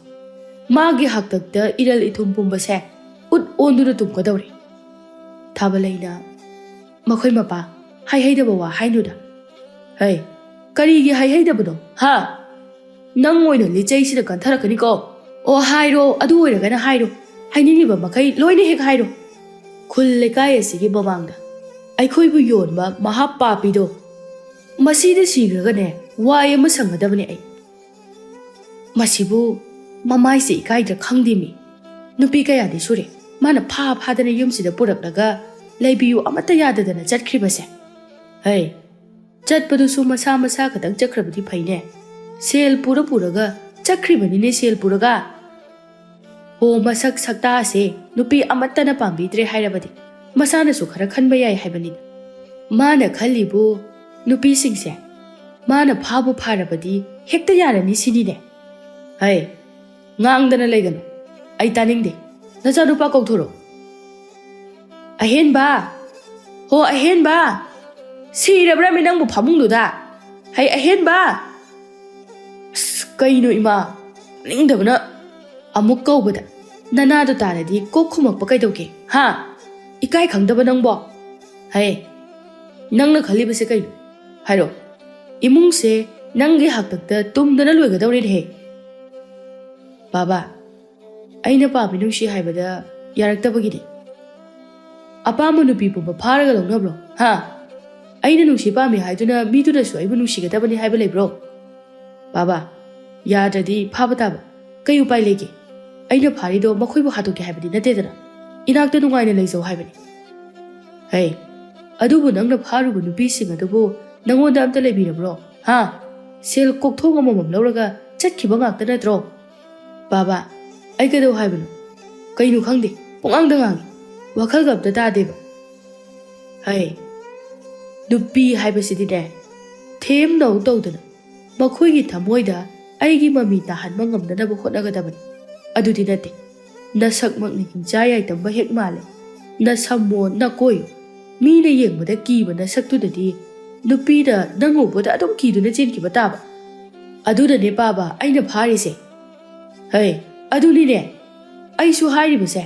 ꯃꯥꯒꯤ ꯍꯥꯛꯇꯛꯇ ꯏꯔꯜ ꯏꯊꯨꯝ ꯄꯨꯝꯕꯁꯦ ꯎꯠ ꯑꯣꯟꯗꯨꯅ ꯇꯨꯝꯒꯗꯧꯔꯦ꯫" ꯊꯥꯕꯂꯩꯅ, "ꯃꯈꯣꯏ ꯃꯄꯥ, ꯍꯥꯏꯍꯩꯗꯕ ꯋꯥ ꯍꯥꯏꯅꯨꯗ꯫" "ꯍꯩ, ꯀꯔꯤꯒꯤ ꯍꯥꯏꯍꯩꯗꯕꯅꯣ, ꯍꯥ? ꯅꯪ ꯑꯣꯏꯅ ꯂꯤꯆꯩꯁꯤꯗ ꯀꯟꯊꯔꯛꯀꯅꯤꯀꯣ꯫ ꯑꯣ, ꯍꯥꯏꯔꯣ, ꯑꯗꯨ ꯑꯣꯏꯔꯒꯅ ꯍꯥꯏꯔꯣ꯫ ꯍꯥꯏꯅꯤꯡꯂꯤꯕ ꯃꯈꯩ ꯂꯣꯏꯅ ꯍꯦꯛ ꯍꯥꯏꯔꯣ꯫ ꯈꯨꯜ ꯂꯩꯀꯥꯏ ꯑꯁꯤꯒꯤ ꯃꯃꯥꯡꯗ ꯑꯩꯈꯣꯏꯕꯨ ꯌꯣꯟꯕ ꯃꯍꯥ ꯄꯥꯄꯤꯗꯣ, ꯃꯁꯤꯗ ꯁꯤꯈ꯭ꯔꯒꯅꯦ, ꯋꯥꯏ ꯑꯃ ꯁꯪꯒꯗꯕꯅꯦ ꯑꯩ꯫ ꯃꯁꯤꯕꯨ ꯃꯃꯥꯏꯁꯦ ꯏꯀꯥꯏꯗ꯭ꯔꯥ ꯈꯪꯗꯦꯃꯤ꯫ ꯅꯨꯄꯤ ꯀꯌꯥꯗꯤ ꯁꯨꯔꯦ ꯃꯥꯅ ꯐꯥ ꯐꯥꯗꯅ ꯌꯨꯝꯁꯤꯗ ꯄꯨꯔꯛꯂꯒ ꯂꯩꯕꯤꯌꯨ ꯑꯃꯠꯇ ꯌꯥꯗꯗꯅ ꯆꯠꯈ꯭ꯔꯤꯕꯁꯦ꯫ ꯍꯩ, ꯆꯠꯄꯗꯨꯁꯨ ꯃꯁꯥ ꯃꯁꯥ ꯈꯛꯇꯪ ꯆꯠꯈ꯭ꯔꯕꯗꯤ ꯐꯩꯅꯦ꯫ ꯁꯦꯜ ꯄꯨꯔ ꯄꯨꯔꯒ ꯆꯠꯈ꯭ꯔꯤꯕꯅꯤꯅꯦ, ꯁꯦꯜ ꯄꯨꯔꯒ꯫ ꯍꯣ, ꯃꯁꯛ ꯁꯛꯇꯥꯁꯦ ꯅꯨꯄꯤ ꯑꯃꯠꯇꯅ ꯄꯥꯝꯕꯤꯗ꯭ꯔꯦ ꯍꯥꯏꯔꯕꯗꯤ ꯃꯁꯥꯅꯁꯨ ꯈꯔ ꯈꯟꯕ ꯌꯥꯏ ꯍꯥꯏꯕꯅꯤꯗ꯫ ꯃꯥꯅ ꯈꯜꯂꯤꯕꯨ ꯅꯨꯄꯤꯁꯤꯡꯁꯦ ꯃꯥꯅ ꯐꯥꯕꯨ ꯐꯥꯔꯕꯗꯤ ꯍꯦꯛꯇ ꯌꯥꯔꯅꯤ ꯁꯤꯅꯤꯅꯦ꯫ ꯍꯩ, ꯉꯥꯡꯗꯅ ꯂꯩꯒꯅꯨ꯫ ꯑꯩ ꯇꯥꯅꯤꯡꯗꯦ꯫ ꯅꯆꯥꯅꯨꯄꯥ ꯀꯧꯊꯣꯔꯛꯎ꯫ "ꯑꯍꯦꯟꯕ! ꯍꯣ, ꯑꯍꯦꯟꯕ! ꯁꯤꯔꯕ꯭ꯔꯃꯤ ꯅꯪꯕꯨ ꯐꯃꯨꯡꯗꯨꯗ? ꯍꯩ, ꯑꯍꯦꯟꯕ!" ꯑꯁ, ꯀꯩꯅꯣ ꯏꯃꯥ? ꯇꯥꯅꯤꯡꯗꯕꯅ꯫ ꯑꯃꯨꯛ ꯀꯧꯕꯗ ꯅꯅꯥꯗꯣ ꯇꯥꯔꯗꯤ ꯀꯣꯛ ꯈꯨꯝꯃꯛꯄ ꯀꯩꯗꯧꯒꯦ, ꯍꯥ? ꯏꯀꯥꯏ ꯈꯪꯗꯕ ꯅꯪꯕꯣ? ꯍꯩ, ꯅꯪꯅ ꯈꯜꯂꯤꯕꯁꯦ ꯀꯩꯅꯣ? ꯍꯥꯏꯔꯣ꯫ ꯏꯃꯨꯡꯁꯦ ꯅꯪꯒꯤ ꯍꯥꯛꯇꯛꯇ ꯇꯨꯝꯗꯅ ꯂꯣꯏꯒꯗꯧꯔꯦꯅꯦꯍꯦ꯫ ꯕꯥꯕꯥ, ꯑꯩꯅ ꯄꯥꯝꯃꯤ ꯅꯨꯡꯁꯤ ꯍꯥꯏꯕꯗ ꯌꯥꯔꯛꯇꯕꯒꯤꯅꯤ꯫ ꯑꯄꯥꯝꯕ ꯅꯨꯄꯤ ꯄꯨꯝꯕ ꯐꯥꯔꯒ ꯂꯧꯅꯕ꯭ꯔꯣ? ꯍꯥ? ꯑꯩꯅ ꯅꯨꯡꯁꯤ ꯄꯥꯝꯃꯤ ꯍꯥꯏꯗꯨꯅ ꯃꯤꯗꯨꯅꯁꯨ ꯑꯩꯕꯨ ꯅꯨꯡꯁꯤꯒꯗꯕꯅꯤ ꯍꯥꯏꯕ ꯂꯩꯕ꯭ꯔꯣ? ꯕꯥꯕꯥ, ꯌꯥꯗ꯭ꯔꯗꯤ ꯐꯥꯕ ꯇꯥꯕ꯫ ꯀꯩ ꯎꯄꯥꯏ ꯂꯩꯒꯦ? ꯑꯩꯅ ꯐꯥꯔꯤꯗꯣ ꯃꯈꯣꯏꯕꯨ ꯍꯥꯠꯇꯣꯛꯀꯦ ꯍꯥꯏꯕꯗꯤ ꯅꯠꯇꯦꯗꯅ꯫ ꯏꯅꯥꯛꯇ ꯅꯨꯡꯉꯥꯏꯅ ꯂꯩꯖꯧ ꯍꯥꯏꯕꯅꯤ꯫ ꯍꯩ, ꯑꯗꯨꯕꯨ ꯅꯪꯅ ꯐꯥꯔꯨꯕ ꯅꯨꯄꯤꯁꯤꯡ ꯑꯗꯨꯕꯨ ꯅꯪꯉꯣꯟꯗ ꯑꯝꯇ ꯂꯩꯕꯤꯔꯕ꯭ꯔꯣ? ꯍꯥ? ꯁꯦꯜ ꯀꯣꯛꯊꯣꯡ ꯑꯃꯃꯝ ꯂꯧꯔꯒ ꯆꯠꯈꯤꯕ ꯉꯥꯛꯇ ꯅꯠꯇ꯭ꯔꯣ? ꯕꯥꯕꯥ, ꯑꯩ ꯀꯩꯗꯧ ꯍꯥꯏꯕꯅꯣ? ꯀꯩꯅꯣ ꯈꯪꯗꯦ, ꯄꯨꯡꯉꯥꯡꯗ ꯉꯥꯡꯉꯤ꯫ ꯋꯥꯈꯜꯒ ꯑꯝꯇ ꯇꯥꯗꯦꯕ꯫ ꯍꯩ, ꯅꯨꯄꯤ ꯍꯥꯏꯕꯁꯤꯗꯤꯅꯦ, ꯊꯦꯝꯅꯧ ꯇꯧꯗꯅ ꯃꯈꯣꯏꯒꯤ ꯊꯃꯣꯏꯗ ꯑꯩꯒꯤ ꯃꯃꯤ ꯇꯥꯍꯟꯕ ꯉꯝꯅꯅꯕ ꯍꯣꯠꯅꯒꯗꯕꯅꯤ꯫ ꯑꯗꯨꯗꯤ ꯅꯠꯇꯦ, ꯅꯁꯛꯃꯛꯅ ꯍꯤꯡꯆꯥ ꯌꯥꯏꯇꯝꯕ ꯍꯦꯛ ꯃꯥꯜꯂꯦ꯫ ꯅꯁꯝꯃꯣ ꯅꯀꯣꯏꯌꯣ, ꯃꯤꯅ ꯌꯦꯡꯕꯗ ꯀꯤꯕ ꯅꯁꯛꯇꯨꯗꯗꯤ ꯅꯨꯄꯤꯅ ꯅꯪ ꯎꯕꯗ ꯑꯗꯨꯝ ꯀꯤꯗꯨꯅ ꯆꯦꯟꯈꯤꯕ ꯇꯥꯕ꯫ ꯑꯗꯨꯅꯅꯦ ꯄꯥꯕ ꯑꯩꯅ ꯐꯥꯔꯤꯁꯦ꯫ ꯍꯩ, ꯑꯗꯨꯅꯤꯅꯦ, ꯑꯩꯁꯨ ꯍꯥꯏꯔꯤꯕꯁꯦ꯫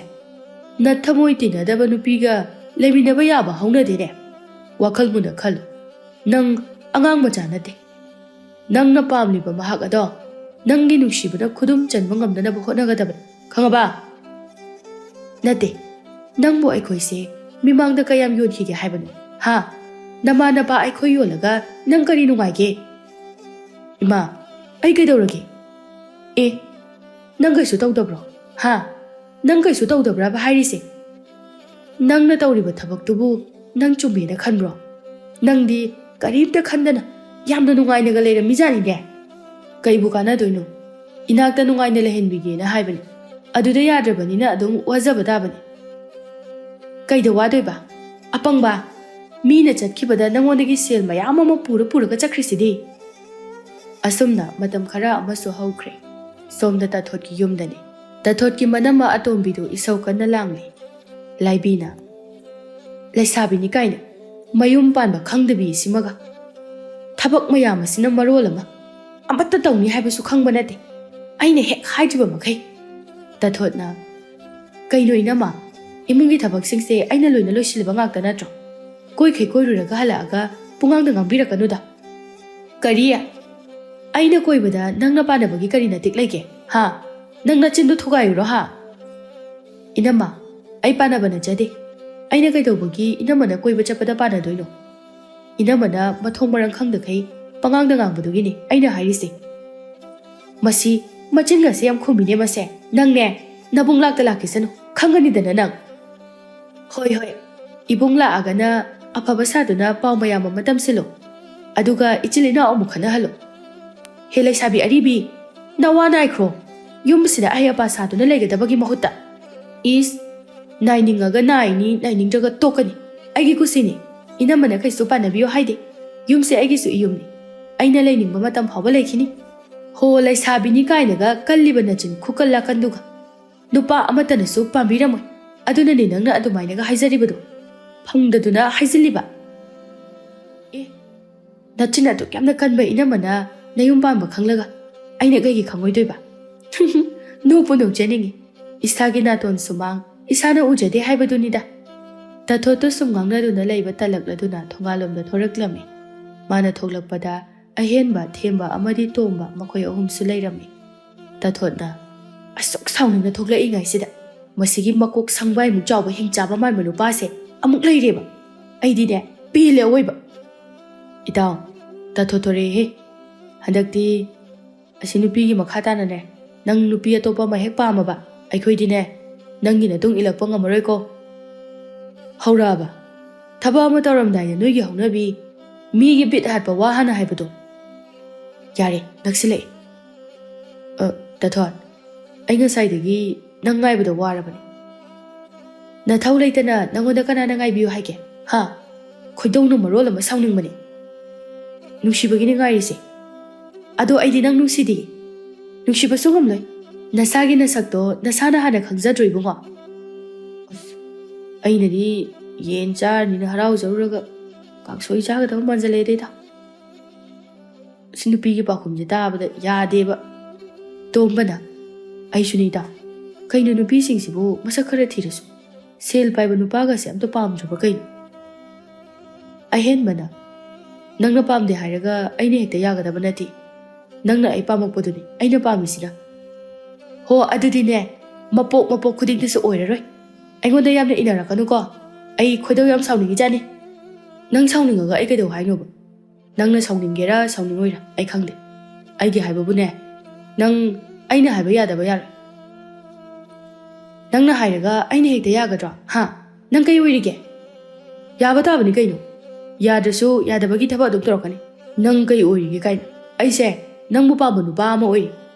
ꯅꯊꯃꯣꯏ ꯇꯤꯟꯅꯗꯕ ꯅꯨꯄꯤꯒ ꯂꯩꯃꯤꯟꯅꯕ ꯌꯥꯕ ꯍꯧꯅꯗꯦꯅꯦ꯫ ꯋꯥꯈꯜ ꯃꯨꯟꯅ ꯈꯜꯂꯨ꯫ ꯅꯪ ꯑꯉꯥꯡ ꯃꯆꯥ ꯅꯠꯇꯦ꯫ ꯅꯪꯅ ꯄꯥꯝꯂꯤꯕ ꯃꯍꯥꯛ ꯑꯗꯣ ꯅꯪꯒꯤ ꯅꯨꯡꯁꯤꯕꯅ ꯈꯨꯗꯨꯝ ꯆꯟꯕ ꯉꯝꯅꯅꯕ ꯍꯣꯠꯅꯒꯗꯕꯅꯤ, ꯈꯪꯉꯕ? ꯅꯠꯇꯦ, ꯅꯪꯕꯨ ꯑꯩꯈꯣꯏꯁꯦ ꯃꯤꯃꯥꯡꯗ ꯀꯌꯥꯝ ꯌꯣꯟꯈꯤꯒꯦ ꯍꯥꯏꯕꯅꯣ? ꯍꯥ? ꯅꯃꯥ ꯅꯄꯥ ꯑꯩꯈꯣꯏ ꯌꯣꯜꯂꯒ ꯅꯪ ꯀꯔꯤ ꯅꯨꯡꯉꯥꯏꯒꯦ? ꯏꯃꯥ, ꯑꯩ ꯀꯩꯗꯧꯔꯒꯦ? ꯑꯦ, ꯅꯪ ꯀꯩꯁꯨ ꯇꯧꯗꯕ꯭ꯔꯣ? ꯍꯥ? ꯅꯪ ꯀꯩꯁꯨ ꯇꯧꯗꯕ꯭ꯔꯕ ꯍꯥꯏꯔꯤꯁꯦ? ꯅꯪꯅ ꯇꯧꯔꯤꯕ ꯊꯕꯛꯇꯨꯕꯨ ꯅꯪ ꯆꯨꯝꯃꯦꯅ ꯈꯟꯕ꯭ꯔꯣ? ꯅꯪꯗꯤ ꯀꯔꯤꯝꯇ ꯈꯟꯗꯅ ꯌꯥꯝꯅ ꯅꯨꯡꯉꯥꯏꯅꯒ ꯂꯩꯔꯝꯃꯤꯖꯥꯠꯅꯤꯅꯦ꯫ ꯀꯩꯕꯨ ꯀꯥꯟꯅꯗꯣꯏꯅꯣ? ꯏꯅꯥꯛꯇ ꯅꯨꯡꯉꯥꯏꯅ ꯂꯩꯍꯟꯕꯤꯒꯦꯅ ꯍꯥꯏꯕꯅꯤ꯫ ꯑꯗꯨꯗ ꯌꯥꯗ꯭ꯔꯕꯅꯤꯅ ꯑꯗꯨꯝ ꯋꯥꯖꯕ ꯇꯥꯕꯅꯤ꯫ ꯀꯩꯗ ꯋꯥꯗꯣꯏꯕ? ꯑꯄꯪꯕ! ꯃꯤꯅ ꯆꯠꯈꯤꯕꯗ ꯅꯉꯣꯟꯗꯒꯤ ꯁꯦꯜ ꯃꯌꯥꯝ ꯑꯃ ꯄꯨꯔ ꯄꯨꯔꯒ ꯆꯠꯈ꯭ꯔꯤꯁꯤꯗꯤ꯫ ꯑꯁꯨꯝꯅ ꯃꯇꯝ ꯈꯔ ꯑꯃꯁꯨ ꯍꯧꯈ꯭ꯔꯦ꯫ ꯁꯣꯝꯗ ꯇꯥꯊꯣꯠꯀꯤ ꯌꯨꯝꯗꯅꯤ꯫ ꯇꯥꯊꯣꯠꯀꯤ ꯃꯅꯝꯃ ꯑꯇꯣꯝꯕꯤꯗꯨ ꯏꯁꯧ ꯀꯟꯅ ꯂꯥꯡꯂꯤ꯫ ꯂꯥꯏꯕꯤꯅ, "ꯂꯩꯁꯥꯕꯤꯅꯤ ꯀꯥꯏꯅ ꯃꯌꯨꯝ ꯄꯥꯟꯕ ꯈꯪꯗꯕꯤ ꯁꯤꯃꯒ꯫ ꯊꯕꯛ ꯃꯌꯥꯝ ꯑꯁꯤꯅ ꯃꯔꯣꯜ ꯑꯃ꯫ ꯑꯃꯠꯇ ꯇꯧꯅꯤ ꯍꯥꯏꯕꯁꯨ ꯈꯪꯕ ꯅꯠꯇꯦ꯫ ꯑꯩꯅ ꯍꯦꯛ ꯍꯥꯏꯗ꯭ꯔꯤꯕ ꯃꯈꯩ꯫" ꯇꯥꯊꯣꯠꯅ, "ꯀꯩꯅꯣ ꯏꯅꯝꯃ, ꯏꯃꯨꯡꯒꯤ ꯊꯕꯛꯁꯤꯡꯁꯦ ꯑꯩꯅ ꯂꯣꯏꯅ ꯂꯣꯏꯁꯤꯜꯂꯤꯕ ꯉꯥꯛꯇ ꯅꯠꯇ꯭ꯔꯣ? ꯀꯣꯏꯈꯩ ꯀꯣꯏꯔꯨꯔꯒ ꯍꯜꯂꯛꯑꯒ ꯄꯨꯡꯉꯥꯡꯗ ꯉꯥꯡꯕꯤꯔꯛꯀꯅꯨꯗ꯫" "ꯀꯔꯤ? ꯑꯩꯅ ꯀꯣꯏꯕꯗ ꯅꯪꯅ ꯄꯥꯟꯅꯕꯒꯤ ꯀꯔꯤ ꯅꯇꯤꯛ ꯂꯩꯒꯦ? ꯍꯥ? ꯅꯪ ꯅꯆꯤꯟꯗꯨ ꯊꯨꯒꯥꯏꯔꯨꯔꯣ ꯍꯥ?" "ꯏꯅꯝꯃ, ꯑꯩ ꯄꯥꯟꯅꯕ ꯅꯠꯆꯗꯦ꯫ ꯑꯩꯅ ꯀꯩꯗꯧꯕꯒꯤ ꯏꯅꯝꯃꯅ ꯀꯣꯏꯕ ꯆꯠꯄꯗ ꯄꯥꯟꯅꯗꯣꯏꯅꯣ? ꯏꯅꯝꯃꯅ ꯃꯊꯣꯡ ꯃꯔꯝ ꯈꯪꯗꯈꯩ ꯄꯉꯥꯡꯗ ꯉꯥꯡꯕꯗꯨꯒꯤꯅꯤ ꯑꯩꯅ ꯍꯥꯏꯔꯤꯁꯦ꯫" "ꯃꯁꯤ ꯃꯆꯤꯟꯒꯁꯦ ꯌꯥꯝ ꯈꯨꯝꯃꯤꯅꯦ ꯃꯁꯦ꯫ ꯅꯪꯅꯦ, ꯅꯕꯨꯡ ꯂꯥꯛꯇ ꯂꯥꯛꯈꯤꯁꯅꯨ, ꯈꯪꯒꯅꯤꯗꯅ ꯅꯪ꯫" "ꯍꯣꯏ, ꯍꯣꯏ, ꯏꯕꯨꯡ ꯂꯥꯛꯑꯒꯅ ꯑꯐꯕ ꯁꯥꯗꯨꯅ ꯄꯥꯎ ꯃꯌꯥꯝ ꯑꯃ ꯇꯝꯁꯤꯜꯂꯨ꯫ ꯑꯗꯨꯒ ꯏꯆꯤꯜ ꯏꯅꯥꯎ ꯑꯃꯨꯛ ꯈꯠꯅꯍꯜꯂꯨ꯫ ꯍꯦ ꯂꯩꯁꯥꯕꯤ ꯑꯔꯤꯕꯤ, ꯅꯋꯥ ꯅꯥꯏꯈ꯭ꯔꯣ꯫ ꯌꯨꯝꯁꯤꯗ ꯑꯍꯩ ꯑꯄꯥ ꯁꯥꯗꯨꯅ ꯂꯩꯒꯗꯕꯒꯤ ꯃꯍꯨꯠꯇ꯫ ꯏꯁ, ꯅꯥꯏꯅꯤꯡꯉꯒ ꯅꯥꯏꯅꯤ, ꯅꯥꯏꯅꯤꯡꯗ꯭ꯔꯒ ꯇꯣꯛꯀꯅꯤ꯫ ꯑꯩꯒꯤ ꯀꯨꯁꯤꯅꯤ꯫ ꯏꯅꯝꯃꯅ ꯀꯩꯁꯨ ꯄꯥꯟꯅꯕꯤꯌꯨ ꯍꯥꯏꯗꯦ꯫ ꯌꯨꯝꯁꯦ ꯑꯩꯒꯤꯁꯨ ꯏꯌꯨꯝꯅꯤ꯫ ꯑꯩꯅ ꯂꯩꯅꯤꯡꯕ ꯃꯇꯝ ꯐꯥꯎꯕ ꯂꯩꯈꯤꯅꯤ꯫ ꯍꯣ, ꯂꯩꯁꯥꯕꯤꯅꯤ ꯀꯥꯏꯅꯒ ꯀꯜꯂꯤꯕ ꯅꯆꯤꯟ ꯈꯨꯀꯜ ꯂꯥꯀꯟꯗꯨꯒ꯫ ꯅꯨꯄꯥ ꯑꯃꯠꯇꯅꯁꯨ ꯄꯥꯝꯕꯤꯔꯝꯃꯣꯏ꯫ ꯑꯗꯨꯅꯅꯦ ꯅꯪꯅ ꯑꯗꯨꯃꯥꯏꯅꯒ ꯍꯥꯏꯖꯔꯤꯕꯗꯣ꯫ ꯐꯪꯗꯗꯨꯅ ꯍꯥꯏꯖꯤꯜꯂꯤꯕ꯫ ꯑꯦ, ꯅꯆꯤꯟ ꯑꯗꯨꯛ ꯌꯥꯝꯅ ꯀꯟꯕ ꯏꯅꯝꯃꯅ ꯅꯌꯨꯝ ꯄꯥꯟꯕ ꯈꯪꯂꯒ ꯑꯩꯅ ꯀꯩꯒꯤ ꯈꯪꯉꯣꯏꯗꯣꯏꯕ? ꯅꯣꯛꯄꯨ ꯅꯣꯛꯆꯅꯤꯡꯉꯤ꯫ ꯏꯁꯥꯒꯤ ꯅꯥꯇꯣꯟ ꯁꯨꯃꯥꯡ ꯏꯁꯥꯅ ꯎꯖꯗꯦ ꯍꯥꯏꯕꯗꯨꯅꯤꯗ꯫ ꯇꯥꯊꯣꯠꯇꯨ ꯁꯨꯝ ꯉꯥꯡꯅꯗꯨꯅ ꯂꯩꯕ ꯇꯜꯂꯛꯂꯗꯨꯅ ꯊꯣꯡꯒꯥꯜꯂꯣꯝꯗ ꯊꯣꯔꯛꯂꯝꯃꯤ꯫ ꯃꯥꯅ ꯊꯣꯛꯂꯛꯄꯗ ꯑꯍꯦꯟꯕ ꯊꯦꯝꯕ ꯑꯃꯗꯤ ꯇꯣꯝꯕ ꯃꯈꯣꯏ ꯑꯍꯨꯝꯁꯨ ꯂꯩꯔꯝꯃꯤ꯫ ꯇꯥꯊꯣꯠꯅ, "ꯑꯁꯨꯛ ꯁꯥꯎꯅꯤꯡꯅ ꯊꯣꯛꯂꯛꯏꯉꯩꯁꯤꯗ ꯃꯁꯤꯒꯤ ꯃꯀꯣꯛ ꯁꯪꯕꯥꯏꯃꯨꯛ ꯆꯥꯎꯕ ꯍꯤꯡꯆꯥꯕ ꯃꯥꯟꯕ ꯅꯨꯄꯥꯁꯦ ꯑꯃꯨꯛ ꯂꯩꯔꯦꯕ꯫ ꯑꯩꯗꯤꯅꯦ, ꯄꯦꯜꯂꯦ ꯑꯋꯣꯏꯕ꯫" "ꯏꯇꯥꯎ, ꯇꯥꯊꯣꯠ ꯊꯣꯔꯛꯑꯦꯍꯦ꯫ ꯍꯟꯗꯛꯇꯤ ꯑꯁꯤ ꯅꯨꯄꯤꯒꯤ ꯃꯈꯥ ꯇꯥꯅꯅꯦ, ꯅꯪ ꯅꯨꯄꯤ ꯑꯇꯣꯞꯄ ꯑꯃ ꯍꯦꯛ ꯄꯥꯝꯃꯕ, ꯑꯩꯈꯣꯏꯗꯤꯅꯦ, ꯅꯪꯒꯤ ꯅꯇꯨꯡ ꯏꯜꯂꯛꯄ ꯉꯝꯃꯔꯣꯏꯀꯣ꯫" "ꯍꯧꯔꯛꯑꯕ? ꯊꯕꯛ ꯑꯃ ꯇꯧꯔꯝꯗꯥꯏꯗ ꯅꯣꯏꯒꯤ ꯍꯧꯅꯕꯤ, ꯃꯤꯒꯤ ꯕꯤꯠ ꯍꯥꯠꯄ ꯋꯥ ꯍꯥꯟꯅ ꯍꯥꯏꯕꯗꯣ꯫" "ꯌꯥꯔꯦ, ꯅꯛꯁꯤꯜꯂꯛꯑꯦ꯫" "ꯑ, ꯇꯥꯊꯣꯠ, ꯑꯩ ꯉꯁꯥꯏꯗꯒꯤ ꯅꯪ ꯉꯥꯏꯕꯗ ꯋꯥꯔꯕꯅꯤ꯫ ꯅꯊꯧ ꯂꯩꯇꯅ ꯅꯪꯉꯣꯟꯗ ꯀꯅꯥꯅ ꯉꯥꯏꯕꯤꯌꯨ ꯍꯥꯏꯒꯦ? ꯍꯥ? ꯈꯣꯏꯗꯧꯅ ꯃꯔꯣꯜ ꯑꯃ ꯁꯥꯎꯅꯤꯡꯕꯅꯦ꯫ ꯅꯨꯡꯁꯤꯕꯒꯤꯅꯦ ꯉꯥꯏꯔꯤꯁꯦ꯫ ꯑꯗꯣ ꯑꯩꯗꯤ ꯅꯪ ꯅꯨꯡꯁꯤꯗꯦ꯫ ꯅꯨꯡꯁꯤꯕꯁꯨ ꯉꯝꯂꯣꯏ꯫ ꯅꯁꯥꯒꯤ ꯅꯁꯛꯇꯣ ꯅꯁꯥꯅ ꯍꯥꯟꯅ ꯈꯪꯖꯗ꯭ꯔꯣ, ꯏꯕꯨꯡꯉꯣ?" ꯑꯁ, ꯑꯩꯅꯗꯤ ꯌꯦꯟ ꯆꯥꯔꯅꯤꯅ ꯍꯔꯥꯎꯖꯔꯨꯔꯒ ꯀꯥꯡꯁꯣꯏ ꯆꯥꯒꯗꯕ ꯃꯥꯟꯖꯜꯂꯛꯑꯦꯗ, ꯏꯇꯥꯎ꯫ ꯑꯁ, ꯅꯨꯄꯤꯒꯤ ꯄꯥꯎꯈꯨꯝꯁꯦ ꯇꯥꯕꯗ ꯌꯥꯗꯦꯕ꯫ ꯇꯣꯝꯕꯅ, "ꯑꯩꯁꯨꯅꯤ, ꯏꯇꯥꯎ꯫ ꯀꯩꯅꯣ, ꯅꯨꯄꯤꯁꯤꯡꯁꯤꯕꯨ ꯃꯁꯛ ꯈꯔ ꯊꯤꯔꯁꯨ ꯁꯦꯜ ꯄꯥꯏꯕ ꯅꯨꯄꯥꯒꯁꯦ ꯑꯝꯇ ꯄꯥꯝꯗ꯭ꯔꯕ ꯀꯩꯅꯣ?" ꯑꯍꯦꯟꯕꯅ, "ꯅꯪꯅ ꯄꯥꯝꯗꯦ ꯍꯥꯏꯔꯒ ꯑꯩꯅ ꯍꯦꯛꯇ ꯌꯥꯒꯗꯕ ꯅꯠꯇꯦ꯫ ꯅꯪꯅ ꯑꯩ ꯄꯥꯝꯃꯛꯄꯗꯨꯅꯤ ꯑꯩꯅ ꯄꯥꯝꯃꯤꯁꯤꯅ꯫" "ꯍꯣ, ꯑꯗꯨꯗꯤꯅꯦ, ꯃꯄꯣꯛ ꯃꯄꯣꯛ ꯈꯨꯗꯤꯡꯗꯁꯨ ꯑꯣꯏꯔꯔꯣꯏ꯫ ꯑꯩꯉꯣꯟꯗ ꯌꯥꯝꯅ ꯏꯟꯅꯔꯛꯀꯅꯨꯀꯣ꯫ ꯑꯩ ꯈꯣꯏꯗꯧ ꯌꯥꯝ ꯁꯥꯎꯅꯤꯡꯉꯤꯖꯥꯠꯅꯤ꯫" "ꯅꯪ ꯁꯥꯎꯅꯤꯡꯉꯒ ꯑꯩ ꯀꯩꯗꯧ ꯍꯥꯏꯅꯣꯕ? ꯅꯪꯅ ꯁꯥꯎꯅꯤꯡꯒꯦꯔꯥ ꯁꯥꯎꯅꯤꯡꯉꯣꯏꯔꯥ ꯑꯩ ꯈꯪꯗꯦ꯫ ꯑꯩꯒꯤ ꯍꯥꯏꯕꯕꯨꯅꯦ, ꯅꯪ ꯑꯩꯅ ꯍꯥꯏꯕ ꯌꯥꯗꯕ ꯌꯥꯔꯣꯏ꯫" "ꯅꯪꯅ ꯍꯥꯏꯔꯒ ꯑꯩꯅ ꯍꯦꯛꯇ ꯌꯥꯒꯗ꯭ꯔꯣ? ꯍꯥ? ꯅꯪ ꯀꯩ ꯑꯣꯏꯔꯤꯒꯦ?" ꯌꯥꯕ ꯇꯥꯕꯅꯤ ꯀꯩꯅꯣ꯫ ꯌꯥꯗ꯭ꯔꯁꯨ ꯌꯥꯗꯕꯒꯤ ꯊꯕꯛ ꯑꯗꯨꯝ ꯇꯧꯔꯛꯀꯅꯤ꯫ ꯅꯪ ꯀꯩ ꯑꯣꯏꯔꯤꯒꯦ ꯀꯥꯏꯅ? ꯑꯩꯁꯦ ꯅꯪꯕꯨ ꯄꯥꯝꯕ ꯅꯨꯄꯥ ꯑꯃ ꯑꯣꯏꯔꯤ꯫